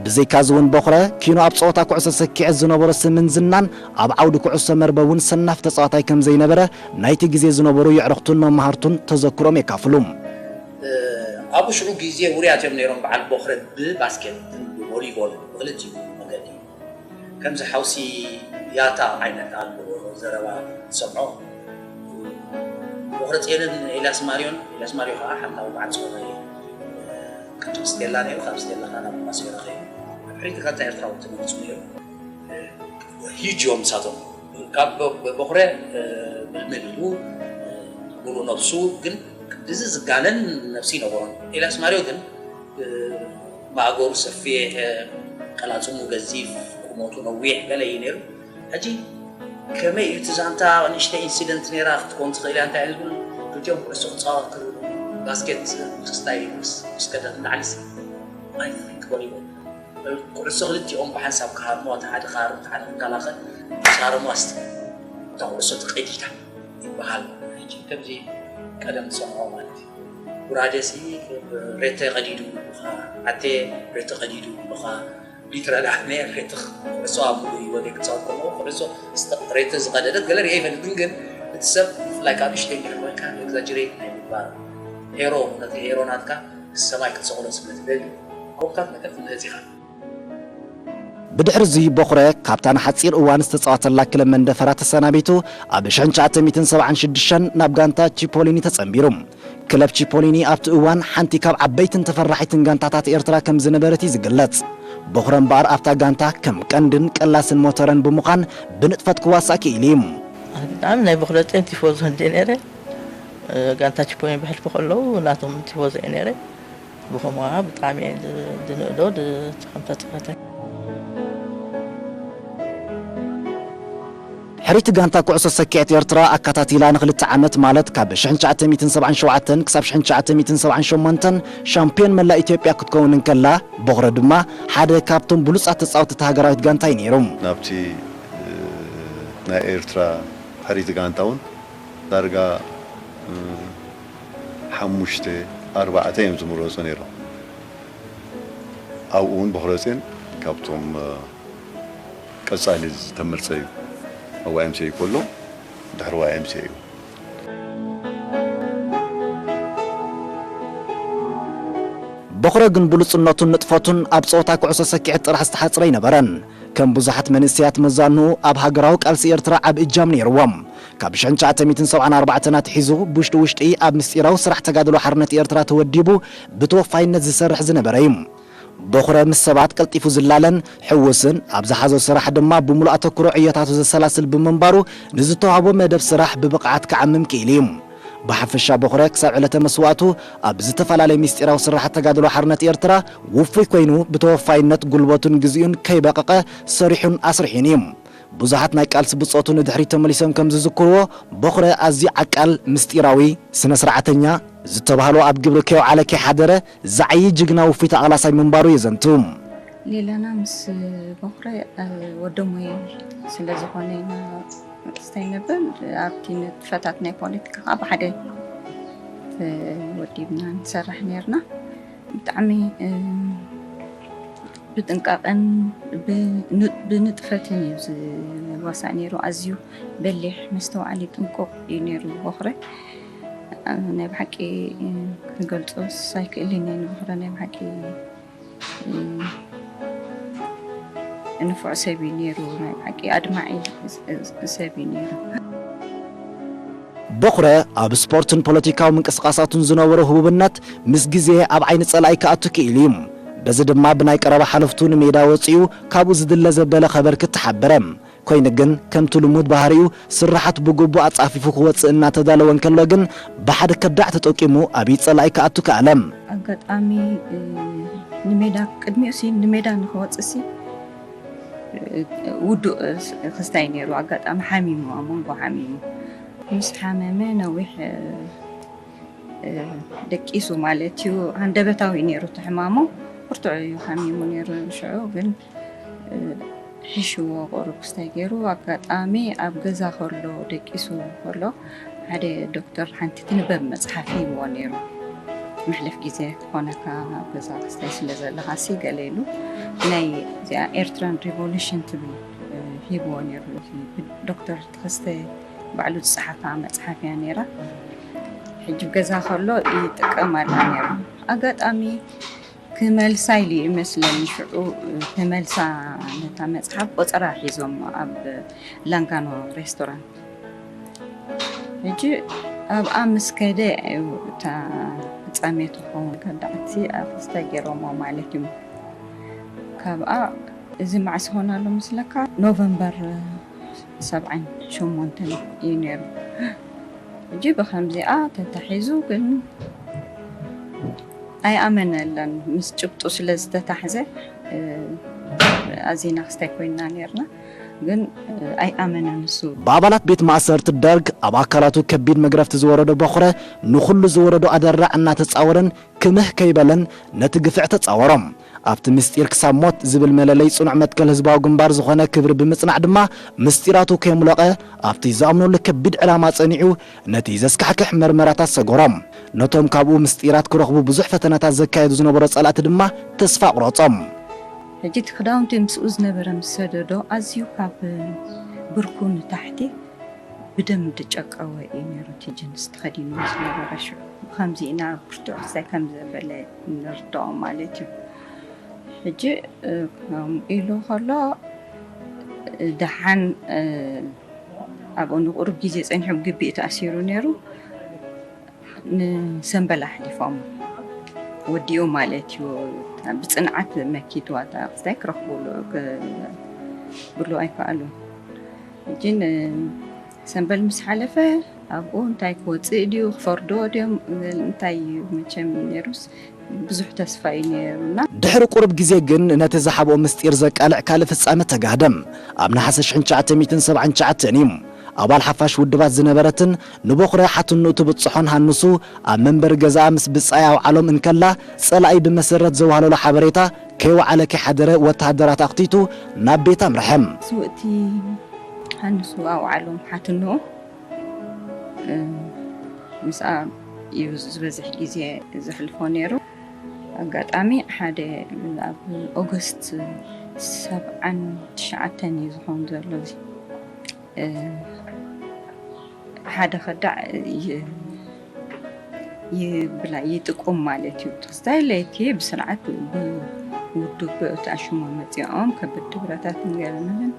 ብዘይካዚ እውን ቦኽረ ኪኖ ኣብ ጸወታ ኩዕሶ ሰኪዐ ዝነበሮ ስምን ዝናን ኣብ ዓውዲ ኩዕሶ መርበብ እውን ሰናፍ ተጻዋታይ ከም ዘይነበረ ናይቲ ግዜ ዝነበሩ የዕሩኽቱን መማህርቱን ተዘክሮም የካፍሉ። ኣብ ሽዑ ግዜ ውሩያት እዮም ነይሮም በዓል ቦኽረ ብባስኬትን ብቮሊቦል ብክልቲኡ መገዲ። ከምዚ ሓውሲ ያታ ዓይነት ኣሎ ዘረባ ትሰምዖ። ቦኽረ ጽዮንን ኤልያስ ማርዮን፣ ኤልያስ ማርዮ ከዓ ሓላዊ በዓል ዝኾነ እዩ። ቅድም ስቴላ ነይሩ፣ ካብ ስቴላ ከዓ ናብ ማሴራ ኸይዱ። ኣብ ሕሪቲ ጋንታ ኤርትራ እውን ተመሪጹ ነይሩ። ሂጅ እዮም ንሳቶም። ካብ ቦ-፣ ቦኽረ፣ እ፣ ምልምል ኢሉ፣ እ፣ ሙሉእ ነብሱ ግን፣ ድዚ ዝጋነን ነብሲ ይነበሮን። ኤልያስ ማርዮ ግን፣ እ፣ ማእገሩ ሰፊሕ፣ እ፣ ቀላጽሙ ገዚፍ፣ ቁመቱ ነዊሕ ገለ እዩ ነይሩ። ሕጂ ከመይ እዩ እቲ ዛንታ ንእሽተይ ኢንሲደንት ነይራ ክትኮን ትኽእል እያ፣ እንታይ እዩ ዝብል፣ ክልቲኦም ኩዕሶ ክጻወቱ፣ ባስኬት ክስታይ ምስ፣ ምስ ከደ ንላዕሊ ሲ፣ I think፣ በሊዎ። ኩዕሶ ክልቲኦም ብሓንሳብ ክሃርምዋ፣ እቲ ሓደ ክሃርም፣ እቲ ሓደ ክከላኸል፣ ምስ ሃረምዋ ስቲ፣ እታ ኩዕሶ ተቐዲዳ ይበሃል። ሕጂ ከምዚ ቀደም ትሰምዖ ማለት እዩ። ጉራዴሲ ሬተ ቀዲዱ ይብሉኻ፣ ዓቴ ሬተ ቀዲዱ ይብሉኻ፣ ቢትረዳ ነ ሬተ ኩዕሶ ኣብ ሙሉ ህይወተይ ክጻወት ከለኹ ኩዕሶ ስተ-፣ ሬተ ዝቐደደት ገለ ርእየ ኣይፈልጥን፣ ግን እቲ ሰብ ብፍላይ ካብ ንእሽተይ እንድሕር ኮይንካ ኤግዛጀሬት ናይ ምግባር ሄሮ፣ ነቲ ሄሮ ናትካ ሰማይ ክትሰቕሎ ስለ ትደሊ፣ ከምታት ነገር ትምህዝ ኢኻ። ብድሕሪ እዚ ቦኽረ ካብታ ንሓጺር እዋን ዝተጻወተላ ክለብ መንደፈራ ተሰናቢቱ፣ ኣብ ሽሕን ትሽዓተ ሚእትን ሰብዓን ሽዱሽተን ናብ ጋንታ ቺፖሊኒ ተጸንቢሩ። ክለብ ቺፖሊኒ ኣብቲ እዋን ሓንቲ ካብ ዓበይትን ተፈራሒትን ጋንታታት ኤርትራ ከም ዝነበረት እዩ ዝግለጽ። ቦኽረ እምበኣር ኣብታ ጋንታ ከም ቀንድን ቀላስን ሞተረን ብምዃን ብንጥፈት ክዋሳእ ክኢሉ እዩ። ኣነ ብጣዕሚ ናይ ቦኽረ ጽዮን ቲፎዞ እንድየ ነይረ። ጋንታ ቺፖሊኒ ብሕልፊ ከለዉ ናቶም ቲፎዞ እየ ነይረ። ብኸምኡ ብጣዕሚ እየ ዝ-፣ ዝንእዶ፣ ድ-፣ ከም ተጻዋታይ። ሕርይቲ ጋንታ ኩዕሶ ሰኪዐት ኤርትራ ኣካታቲላ ንኽልተ ዓመት፣ ማለት ካብ ሽሕን ትሽዓተ ሚእትን ሰብዓን ሸውዓተን ክሳብ ሽሕን ትሽዓተ ሚእትን ሰብዓን ሸሞንተን ሻምፒዮን መላእ ኢትዮጵያ ክትከውን እንከላ፣ ቦኽረ ድማ ሓደ ካብቶም ብሉጻት ተጻወትቲ ሃገራዊት ጋንታ እዩ ነይሩ። ናብቲ፣ እ፣ ናይ ኤርትራ ሕርይቲ ጋንታ እውን ዳርጋ፣ እ፣ ሓሙሽተ፣ ኣርባዕተ እዮም ዝምረጹ ነይሮም። ኣብኡ እውን ቦኽረ ጽዮን ካብቶም፣ እ፣ ቀጻሊ ዝተመርጸ እዩ። ኣብ ዋይ ኤም ሲ ኤ ከሎ ድሕሪ ዋይ ኤም ሲ ኤ እዩ። ቦኽረ ግን ብሉጽነቱን ንጥፈቱን ኣብ ጸወታ ኩዕሶ ሰኪዐት ጥራሕ ዝተሓጽረ ኣይነበረን። ከም ብዙሓት መንእሰያት መዛንኡ ኣብ ሃገራዊ ቃልሲ ኤርትራ ዓቢ እጃም ነይርዎም። ካብ ሽሕን ትሽዓተ ሚእትን ሰብዓን ኣርባዕተን ኣትሒዙ ብውሽጢ ውሽጢ ኣብ ምስጢራዊ ስራሕ ተጋድሎ ሓርነት ኤርትራ ተወዲቡ ብተወፋይነት ዝሰርሕ ዝነበረ እዩ። ቦኽረ ምስ ሰባት ቀልጢፉ ዝላለን ሕውስን፣ ኣብ ዝሓዞ ስራሕ ድማ ብምሉእ ኣተኩሮ ዕዮታቱ ዘሰላስል ብምንባሩ፣ ንዝተዋህቦ መደብ ስራሕ ብብቕዓት ክዓምም ክኢሉ እዩ። ብሓፈሻ ቦኽረ ክሳብ ዕለተ መስዋእቱ ኣብ ዝተፈላለየ ምስጢራዊ ስራሓት ተጋድሎ ሓርነት ኤርትራ ውፉይ ኮይኑ ብተወፋይነት ጉልበቱን ግዜኡን ከይበቐቐ ሰሪሑን ኣስሪሑን እዩ። ብዙሓት ናይ ቃልሲ ብጾቱ ንድሕሪት ተመሊሶም ከም ዝዝክርዎ፣ ቦኽረ ኣዝዩ ዓቃል፣ ምስጢራዊ፣ ስነ ስርዓተኛ፣ ዝተባህሎ ኣብ ግብሪ ከየውዓለ ከይሓደረ ዝዓዪ ጅግና ውፉይ ተቓላሳይ ምንባሩ የዘንቱ። ሌላና ምስ ቦኽረ፣ እ፣ ወዲ ሞየ ስለ ዝኾነ ኢና ክስታይ ነበር፣ ኣብቲ ንጥፈታት ናይ ፖለቲካ ከዓ ብሓደ፣ እ፣ ወዲብና ንሰርሕ ነርና። ብጣዕሚ፣ እ፣ ብጥንቃቐን ብን-፣ ብንጥፈትን እዩ ዝዋሳእ ነይሩ። ኣዝዩ በሊሕ፣ መስተውዓሊ፣ ጥንቁቕ እዩ ነይሩ ቦኽረ። እ፣ ናይ ብሓቂ፣ እ፣ ክገልጾስ ኣይክእልን እየ ንቦኽረ። ናይ ብሓቂ፣ እ፣ ንፉዕ ሰብ እዩ ነይሩ። ናይ ብሓቂ ኣድማዒ ሰብ እዩ ነይሩ። ቦኽረ ኣብ ስፖርትን ፖለቲካዊ ምንቅስቓሳቱን ዝነበሮ ህቡብነት ምስ ግዜ ኣብ ዓይኒ ጸላኢ ክኣቱ ክኢሉ እዩ። በዚ ድማ ብናይ ቀረባ ሓለፍቱ ንሜዳ ወጺኡ ካብኡ ዝድለ ዘበለ ከበርክት ተሓበረ። ኮይኑ ግን ከምቲ ልሙድ ባህሪኡ ስርሓት ብግቡእ ኣጻፊፉ ክወጽእ እናተዳለወ እንከሎ ግን ብሓደ ከዳዕ ተጠቂሙ ኣብ ኢድ ጸላኢ ክኣቱ ከኣለ። ኣጋጣሚ፣ እ፣ ንሜዳ ቅድሚኡ ሲ ንሜዳ ንኽወጽእ ሲ፣ እ፣ ውዱእ፣ እ፣ ክስታይ ነይሩ። ኣጋጣሚ ሓሚሙ፣ ኣብ መንጎ ሓሚሙ። ምስ ሓመመ ነዊሕ፣ እ፣ እ፣ ደቂሱ ማለት እዩ። ሃንደበታዊ ነይሩ እቲ ሕማሙ። ብርቱዕ እዩ ሓሚሙ ነይሩ ሽዑ፣ ግን፣ እ፣ ሒሽዎ ቁሩብ ክስታይ ገይሩ። ኣጋጣሚ ኣብ ገዛ ከሎ፣ ደቂሱ ከሎ፣ ሓደ ዶክተር ሓንቲ ትንበብ መጽሓፍ ሂብዎ ነይሩ። መሕለፍ ግዜ ክኾነካ ኣብ ገዛ ክስታይ ስለ ዘለኻ ሲ ገለ ኢሉ፣ ናይ እዚኣ ኤርትራን ሪቮሉሽን ትብል፣ እ፣ ሂብዎ ነይሩ። እዚ ዶክተር ተኸስተ ባዕሉ ዝጸሓፋ መጽሓፍ እያ ነይራ። ሕጂ ኣብ ገዛ ከሎ ይጥቀመላ ነይሩ። ኣጋጣሚ ክመልሳ ኢሉ ይመስለኒ ሽዑ ተመልሳ ነታ መጽሓፍ ቆጸራ ሒዞም ኣብ ላንጋኖ ሬስቶራንት። ሕጂ ኣብኣ ምስ ከደ እዩ እታ ፍጻሜ ትኸውን ከዳዕቲ ኣርእስታ ገይሮሞ ማለት እዩ። ካብኣ እዚ መዓስ ይኾን ኣሎ መስለካ? ኖቨምበር ሰብዓን ሸሞንተን እዩ ነይሩ። ሕጂ ብኸምዚኣ ተታሒዙ ግን ኣይኣመነለን። ምስ ጭብጡ ስለ ዝተታሕዘ፣ እ፣ ኣዚና ክስታይ ኮይንና ነርና። ግን፣ እ፣ ኣይኣመነን እሱ። ብኣባላት ቤት ማእሰርቲ ደርግ ኣብ ኣካላቱ ከቢድ መግረፍቲ ዝወረዶ ቦኽረ ንኹሉ ዝወረዶ ኣደራዕ እናተጻወረን ክምህ ከይበለን ነቲ ግፍዕ ተጻወሮ። ኣብቲ ምስጢር ክሳብ ሞት ዝብል መለለይ ጽኑዕ መትከል ህዝባዊ ግንባር ዝኾነ ክብሪ ብምጽናዕ ድማ ምስጢራቱ ከየምለቐ ኣብቲ ዝኣምነሉ ከቢድ ዕላማ ጸኒዑ ነቲ ዘስካሕክሕ መርመራታት ሰገሮም። ነቶም ካብኡ ምስጢራት ክረኽቡ ብዙሕ ፈተናታት ዘካየዱ ዝነበሩ ጸላእቲ ድማ ተስፋ ኣቑረጾም። ሕጂ እቲ ክዳውንቲ ምስኡ ዝነበረ ምስ ሰደዶ ኣዝዩ ካብ ብርኩ ንታሕቲ ብደም ዝጨቀወ እዩ ነይሩ። እቲ ጅንስ ተኸዲኑ ዝነበረ ሽዑ ብኸምዚ ኢና ብርቱዕ ክሳይ ከም ዘበለ ንርድኦ ማለት እዩ። ሕጂ፣ እ፣ ከምኡ ኢሉ ከሎ፣ እ፣ ደሓን፣ እ፣ ኣብኡ ንቁሩብ ግዜ ጸኒሑ ብግቢኡ ተኣሲሩ ነይሩ። ንሰምበል ኣሕሊፎም ወዲኡ ማለት እዩ። ብጽንዓት መኪትዋ እታ ክስታይ ክረኽቡሉ፣ ክብሉ ኣይከኣሉን። ሕጂ ንሰምበል ምስ ሓለፈ ኣብኡ እንታይ ክወፅእ ድዩ፣ ክፈርድዎ ድዮም፣ እንታይ እዩ መቸም ነይሩስ፣ ብዙሕ ተስፋ እዩ ነይሩና። ድሕሪ ቁሩብ ግዜ ግን ነቲ ዝሓብኦ ምስጢር ዘቃልዕ ካልእ ፍጻመ ተጋህደ። ኣብ ነሓሰ ሽሕን ትሽዓተ ሚእትን ሰብዓን ትሽዓተን እዩ። ኣባል ሓፋሽ ውድባት ዝነበረትን ንቦኽረ ሓትንኡ ትብጽሖን ሃንሱ ኣብ መንበሪ ገዛኣ ምስ ብጻይ ኣውዓሎም እንከላ፣ ጸላኢ ብመሰረት ዘዋህለሎ ሓበሬታ ከይወዓለ ከይሓደረ ወተሃደራት ኣኽቲቱ ናብ ቤት ኣምርሐ። ስውእቲ ሃንሱ ኣውዓሎም ሓትንኡ ምስኣ እዩ ዝበዝሕ ግዜ ዘሕልፎ ነይሩ። ኣጋጣሚ ሓደ ኣብ ኦገስት ሰብዓን ትሽዓተን እዩ ዝኸውን ዘሎ ሓደ ከዳዕ ይብላ ይጥቁም ማለት እዩ። ትዝታይ ለይቲ ብስርዓት ብውዱብ ተኣሽሞ መፂኦም ከብድ ብረታትን ገለመለን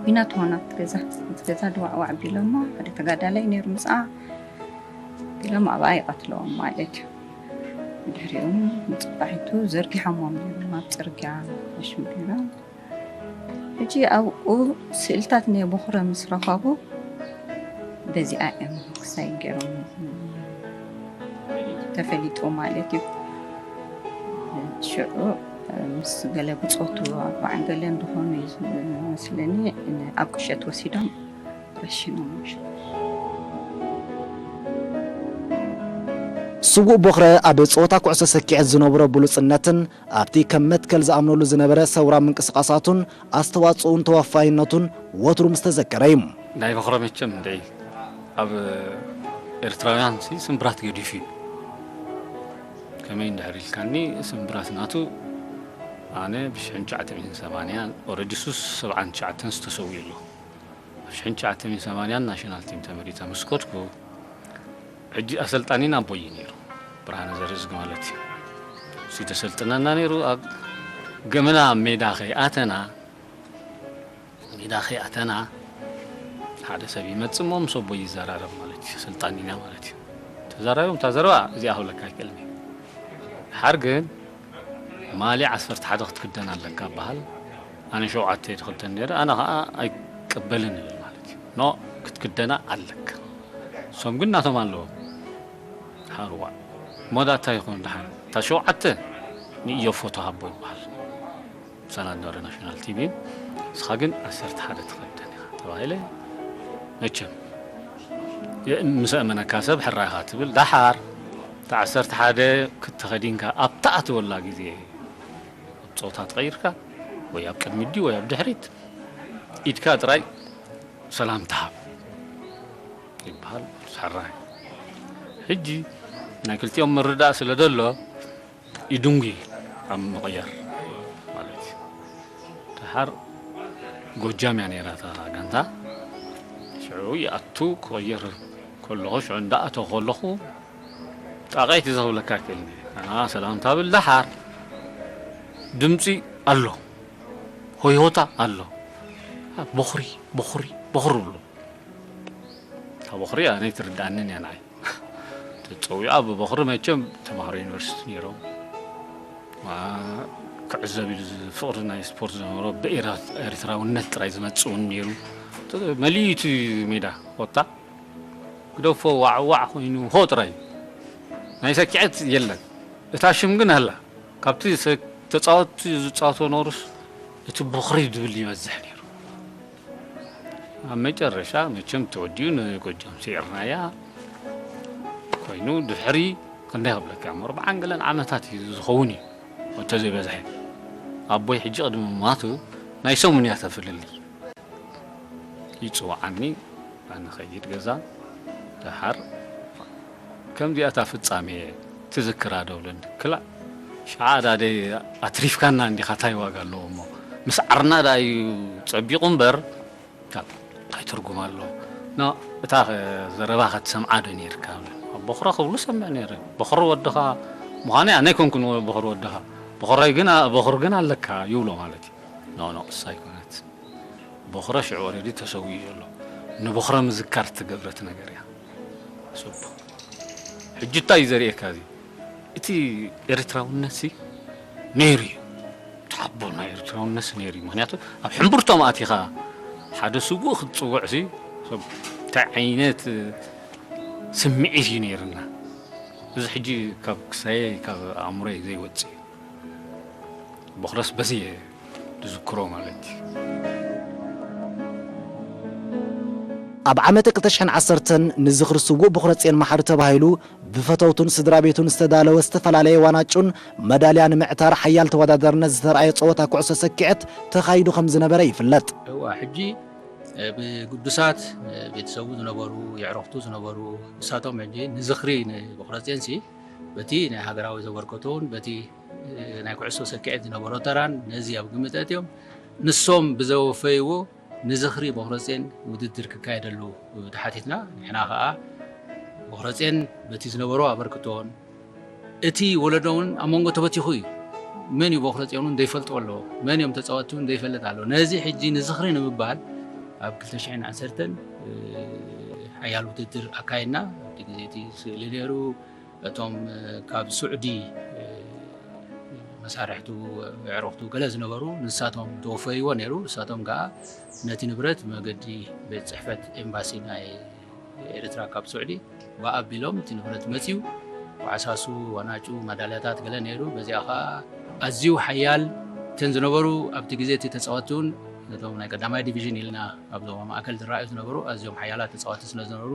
ኲናት ሆና ገዛ ገዛ ድዋዕዋዕ ቢሎሞ ሓደ ተጋዳላይ ነይሩ ምስኣ ቢሎም ኣብኣ ይቐትለዎም ማለት እዩ። ድሕሪኡ ንፅባሒቱ ዘርጊሖሞም ነይሮም ኣብ ፅርግያ ኣሽምቢራ ሕጂ ኣብኡ ስእልታት ናይ ቦኽረ ምስ ረኸቡ በዚኣ እዮም ክሳይ ገይሮም ተፈሊጡ ማለት እዩ። ሽዑ ምስ ገለ ብፆቱ ኣርባዕን ገለን ዝኾኑ እዩ መስለኒ ኣብ ቁሸት ወሲዶም ረሺኖም። ስዉእ ቦኽረ ኣብ ጸወታ ኩዕሶ ሰኪዐት ዝነበሮ ብሉጽነትን ኣብቲ ከም መትከል ዝኣምነሉ ዝነበረ ሰውራ ምንቅስቓሳቱን ኣስተዋጽኦኡን ተወፋይነቱን ወትሩ ምስ ተዘከረ እዩ። ናይ ቦኽረ መቸም እንደ ኣብ ኤርትራውያን ሲ ስምብራት ገዲፉ እዩ። ከመይ እንድሕር ኢልካኒ ስምብራት ናቱ ኣነ ብ ሽሕን ትሽዓተ ሚእትን ሰማንያን ኦረዲሱስ ሰብዓን ትሽዓተን ዝተሰውዩ ኣሎ። ብ ሽሕን ትሽዓተ ሚእትን ሰማንያን ናሽናል ቲም ተመሪጸ ምስ ከድኩ ሕጂ ኣሰልጣኒና ኣቦይ እዩ ነይሩ፣ ብርሃነ ዘርእዝጊ ማለት እዩ። እሱ ተሰልጥነና ነይሩ። ኣብ ገመና ኣብ ሜዳ ከይኣተና ሜዳ ከይኣተና ሓደ ሰብ ይመጽእ እሞ ምስ ኣቦይ ይዘራረብ ማለት እዩ። ኣሰልጣኒና ማለት እዩ። ተዛራርዮም እታ ዘረባ እዚኣ ክብለካ ኣይክእልን እየ። ድሓር ግን ማልያ ዓሰርተ ሓደ ክትክደን ኣለካ በሃል። ኣነ ሸውዓተ እየ ዝኽደን ነይረ። ኣነ ኸዓ ኣይቅበልን እብል ማለት እዩ። ኖ ክትክደና ኣለካ። እሶም ግን ናቶም ኣለዎም። ሓርዋ ሞዳ እንታይ ይኹን ደሓን እታ ሸውዓተ ንእዮ ፎቶ ሃቦ ይበሃል። ሰላም ዳረ ናሽናል ቲም እዩ። ንስኻ ግን ዓሰርተ ሓደ ትኸደን ኢኻ ተባሂለ። መቸም ምስ ኣእመነካ ሰብ ሕራይኻ ትብል። ደሓር እታ ዓሰርተ ሓደ ክትተኸዲንካ ኣብታ ኣትወላ ግዜ ጾታ ተቐይርካ ወይ ኣብ ቅድሚት ድዩ ወይ ኣብ ድሕሪት ኢድካ ጥራይ ሰላም ትሃብ ይበሃል። ሕራይ ሕጂ ናይ ክልቲኦም ምርዳእ ስለ ደሎ ይድንጉ ኣብ ምቕያር ማለት እዩ። ደሓር ጎጃም እያ ነይራ እታ ጋንታ። ሽዑ ይኣቱ ክቕይር ከለኹ ሽዑ እንዳኣተው ከለኹ ጣቕዒት እዩ ዘኽብለካ ክእል ኣና ሰላምታ ብል ደሓር ድምፂ ኣሎ ሆይሆታ ኣሎ። ቦኽሪ ቦኽሪ ቦኽሪ ብሎ እታ ቦኽሪ ኣነ ኣይትርድኣንን እያ ንዓይ። ተፀዊዓ ብቦኽሪ መቸም ተምሃሮ ዩኒቨርሲቲ ነይሮም። ክዕዘብ ኢሉ ፍቕሪ ናይ ስፖርት ዝነበሮ ብኤርትራውነት ጥራይ ዝመፅእ እውን ነይሩ። መሊኡ እቲ ሜዳ ኮታ ግደፎ ዋዕዋዕ ኮይኑ ሆ ጥራይ ናይ ሰኪዐት የለን። እታ ሽም ግን ኣላ። ካብቲ ተፃወትቲ ዝፃወቶ ኖሩስ እቲ ቦኽሪ ዝብል ይበዝሕ ነይሩ። ኣብ መጨረሻ መቸም ተወዲኡ ንጎጃም ስዒርናያ ኮይኑ ድሕሪ ክንደይ ክብለካ እሞ ኣርብዓን ገለን ዓመታት እዩ ዝኸውን እዩ ወተ ዘይበዝሐ ኣቦይ ሕጂ ቅድሚ ማቱ ናይ ሰሙን እያ ተፍልልይ ይፅውዓኒ ኣነ ኸይድ ገዛ ደሓር ከምዚኣታ ፍጻሜ ትዝክራ ዶ ብለኒ ክላእ ሸዓ ዳደ ኣትሪፍካና እንዲኻ ታይ ዋጋ ኣለዎ እሞ ምስ ዓርና ዳ እዩ ጸቢቑ እምበር እንታይ ትርጉም ኣለዎ ኖ እታ ዘረባ ከትሰምዓ ዶ ነርካ ኣብ ቦኽረ ክብሉ ሰምዕ ነረ ቦኽሪ ወድኻ ምዃነ ኣነ ኣይኮንኩን ቦኽሪ ወድኻ ቦኽራይ ግን ቦኽሪ ግን ኣለካ ይብሎ ማለት እዩ ኖ ኖ እሳ ኣይኮነት ቦኽረ ሽዑ ኦረዲ ተሰዊኡ ዘሎ ንቦኽረ ምዝካር ትገብረት ነገር እያ ሕጂ እንታይ እዩ ዘርእየካ እዚ እቲ ኤርትራውነት ሲ ነይሩ እዩ ተሓቦ ናይ ኤርትራውነት ሲ ነይሩ እዩ ምክንያቱ ኣብ ሕምብርቶም ኣቲኻ ሓደ ስጉእ ክትፅውዕ ሲ ሰብ እንታይ ዓይነት ስምዒት እዩ ነይርና? እዚ ሕጂ ካብ ክሳየ ካብ ኣእምሮይ ዘይወፅእ እዩ። ቦኽረስ በዚ እየ ዝዝክሮ ማለት እዩ። ኣብ ዓመት ክልተ ሽሕን ዓሰርተን ንዝኽሪ ስዉእ ቦኽረጼን ማሕሪ ተባሂሉ ብፈተውቱን ስድራ ቤቱን ዝተዳለወ ዝተፈላለየ ዋናጩን መዳልያ ንምዕታር ሓያል ተወዳዳርነት ዝተረኣየ ጸወታ ኩዕሶ ሰኪዐት ተኻይዱ ከም ዝነበረ ይፍለጥ። እዋ ሕጂ ብግዱሳት ቤተሰቡ ዝነበሩ የዕረኽቱ ዝነበሩ ንሳቶም ሕጂ ንዝኽሪ ንቦኽረጼንሲ በቲ ናይ ሃገራዊ ዘበርከቶውን በቲ ናይ ኩዕሶ ሰኪዐት ዝነበሮ ተራን ነዚ ኣብ ግምት ኣእትዮም ንሶም ብዘወፈይዎ ንዝኽሪ ቦኽረጼን ውድድር ክካየደሉ ተሓቲትና። ንሕና ኸኣ ቦኽረጼን በቲ ዝነበሮ ኣበርክቶን እቲ ወለዶ እውን ኣብ መንጎ ተበቲኹ እዩ። መን እዩ ቦኽረጼን እውን ዘይፈልጦ ኣሎ፣ መን እዮም ተጻወትቲ እውን ዘይፈልጥ ኣሎ። ነዚ ሕጂ ንዝኽሪ ንምባል ኣብ ክልተ ሽሕን ዓሰርተን ሓያል ውድድር ኣካይድና። ኣብቲ ግዜ እቲ ስእሊ ነይሩ፣ እቶም ካብ ስዑዲ መሳርሕቱ ኣዕሩኽቱ ገለ ዝነበሩ ንሳቶም ተወፈይዎ ነይሩ። ንሳቶም ከዓ ነቲ ንብረት መገዲ ቤት ጽሕፈት ኤምባሲ ናይ ኤርትራ ካብ ስዑዲ ብኣቢሎም እቲ ንብረት መፅዩ ዋዕሳሱ ዋናጩ ማዳልያታት ገለ ነይሩ። በዚኣ ከዓ ኣዝዩ ሓያል እተን ዝነበሩ ኣብቲ ግዜ እቲ ተፃወትቲ እውን ነቶም ናይ ቀዳማይ ዲቪዥን ኢልና ኣብ ዞባ ማእከል ዝረኣዩ ዝነበሩ ኣዝዮም ሓያላት ተፃወትቲ ስለ ዝነበሩ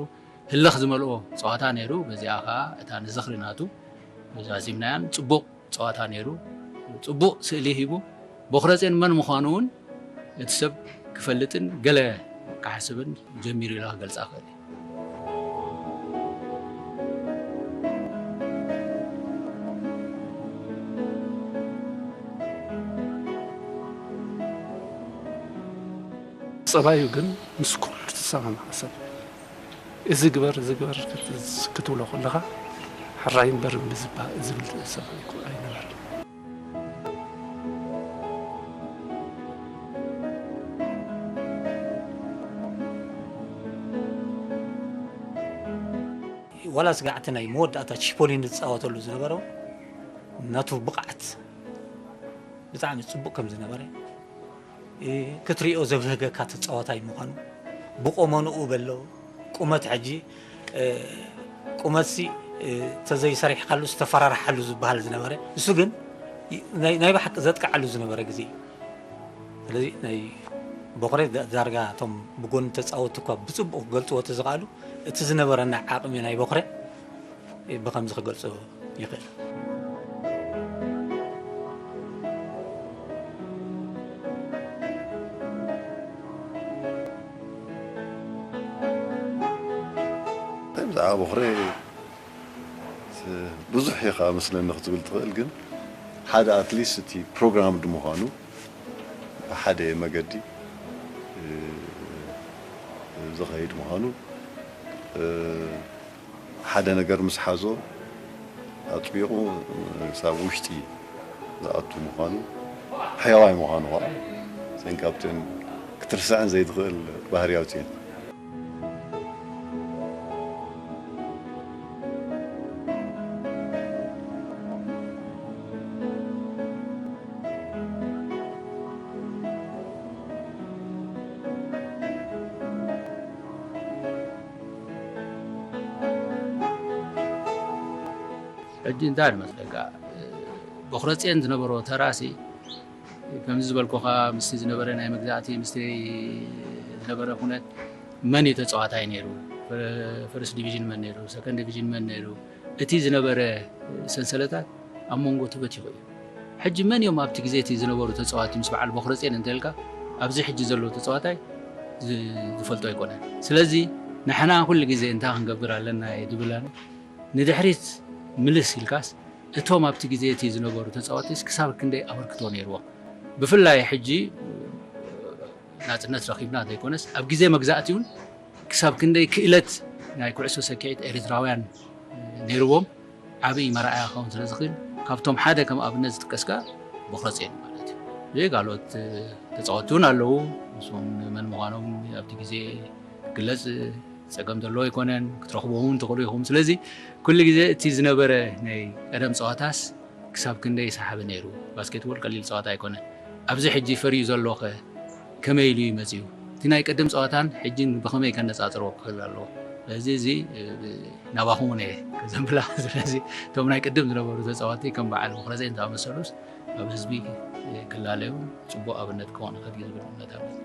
ህልኽ ዝመልኦ ፀዋታ ነይሩ። በዚኣ ከዓ እታ ንዝኽሪ ናቱ ዛዚምናያን ፅቡቕ ፀዋታ ነይሩ። ፅቡቕ ስእሊ ሂቡ ቦኽረጼን መን ምዃኑ እውን እቲ ሰብ ክፈልጥን ገለ ክሓስብን ጀሚሩ ኢለ ክገልፃ እኽእል እየ። ፀባዩ ግን ምስ ኩሉ ዝሰማማዕ ሰብ እዚ ግበር እዚ ግበር ክትብሎ ከለኻ ሕራይ እምበር እምቢ ዝብል ሰብ ኣይነበረን። ዋላ ስጋዕ እቲ ናይ መወዳእታ ቺፖሊን ዝፃወተሉ ዝነበረ ናቱ ብቕዓት ብጣዕሚ ፅቡቕ ከም ዝነበረ ክትሪኦ ዘብህገካ ተፃዋታይ ምዃኑ ብቆመንኡ በሎ ቁመት ሕጂ ቁመትሲ ተዘይሰሪሕካሉ ዝተፈራርሓሉ ዝበሃል ዝነበረ እሱ ግን ናይ ብሓቂ ዘጥቅዓሉ ዝነበረ ግዜ እዩ። ስለዚ ናይ ቦኽሬ ዳርጋ እቶም ብጎኒ ተፃወትቲ እኳ ብፅቡቕ ክገልፅዎ ተዝኽኣሉ እቲ ዝነበረና ዓቕሚ ናይ ቦኽሬ ብኸምዚ ክገልፆ ይኽእል። ብዛዕባ ቦኽሬ ብዙሕ ኢኻ መስለኒ ክትብል ትኽእል፣ ግን ሓደ ኣትሊስት እቲ ፕሮግራምድ ምዃኑ ብሓደ መገዲ ዝኸይድ ምዃኑ ሓደ ነገር ምስ ሓዞ ኣጥቢቑ ክሳብ ውሽጢ ዝኣቱ ምዃኑ፣ ሕያዋይ ምዃኑ ኸዓ እተን ካብተን ክትርስዐን ዘይትኽእል ባህርያቱ እየን። ሕጂ እንታይ ንመስለካ፣ ቦኽረጼን ዝነበሮ ተራሲ ከምዚ ዝበልኩኻ ምስቲ ዝነበረ ናይ መግዛእቲ ምስቲ ዝነበረ ኩነት መን እዩ ተፃዋታይ ነይሩ፣ ፈርስት ዲቪዥን መን ነይሩ፣ ሰከንድ ዲቪዥን መን ነይሩ፣ እቲ ዝነበረ ሰንሰለታት ኣብ መንጎ ተበቲኹ እዩ። ሕጂ መን እዮም ኣብቲ ግዜ እቲ ዝነበሩ ተፃዋቲ ምስ በዓል ቦኽረጼን እንተልካ ኣብዚ ሕጂ ዘሎ ተፃዋታይ ዝፈልጦ ኣይኮነን። ስለዚ ንሕና ኩሉ ግዜ እንታይ ክንገብር ኣለና እየ ዝብል ኣነ ንድሕሪት ምልስ ኢልካስ እቶም ኣብቲ ግዜ እቲ ዝነበሩ ተፃወትቲስ ክሳብ ክንደይ ኣበርክቶ ነይርዎም? ብፍላይ ሕጂ ናፅነት ረኺብና ዘይኮነስ ኣብ ግዜ መግዛእቲ እውን ክሳብ ክንደይ ክእለት ናይ ኩዕሶ ሰኪዔት ኤርትራውያን ነይርዎም ዓብይ መርኣያ ክኸውን ስለ ዝኽእል ካብቶም ሓደ ከም ኣብነት ዝጥቀስካ ቦኽረጼን ማለት እዩ። ካልኦት ተፃወትቲ እውን ኣለዉ። ንሶም መን ምዃኖም ኣብቲ ግዜ ክግለፅ ፀገም ዘለዎ ኣይኮነን፣ ክትረኽብዎም እውን ትኽእሉ ኢኹም። ስለዚ ኩሉ ግዜ እቲ ዝነበረ ናይ ቀደም ፀዋታስ ክሳብ ክንደይ ሰሓቢ ነይሩ። ባስኬትቦል ቀሊል ፀዋታ ኣይኮነን። ኣብዚ ሕጂ ፈርዩ ዘሎ ከ ከመይ ኢሉ እዩ መፂኡ? እቲ እቲ ናይ ቅድም ፀዋታን ሕጂን ብኸመይ ከነፃፅሮ ክኽእል ኣለዎ? ስለዚ እዚ ናባኹም እውን እየ ከዘንብላ። ስለዚ እቶም ናይ ቅድም ዝነበሩ ተፃወቲ ከም በዓል ምኽረዘይን ዝኣመሰሉስ ኣብ ህዝቢ ክላለዩ ፅቡቕ ኣብነት ክኾኑ ይኽእል እዩ ዝብል እምነት ኣለኒ።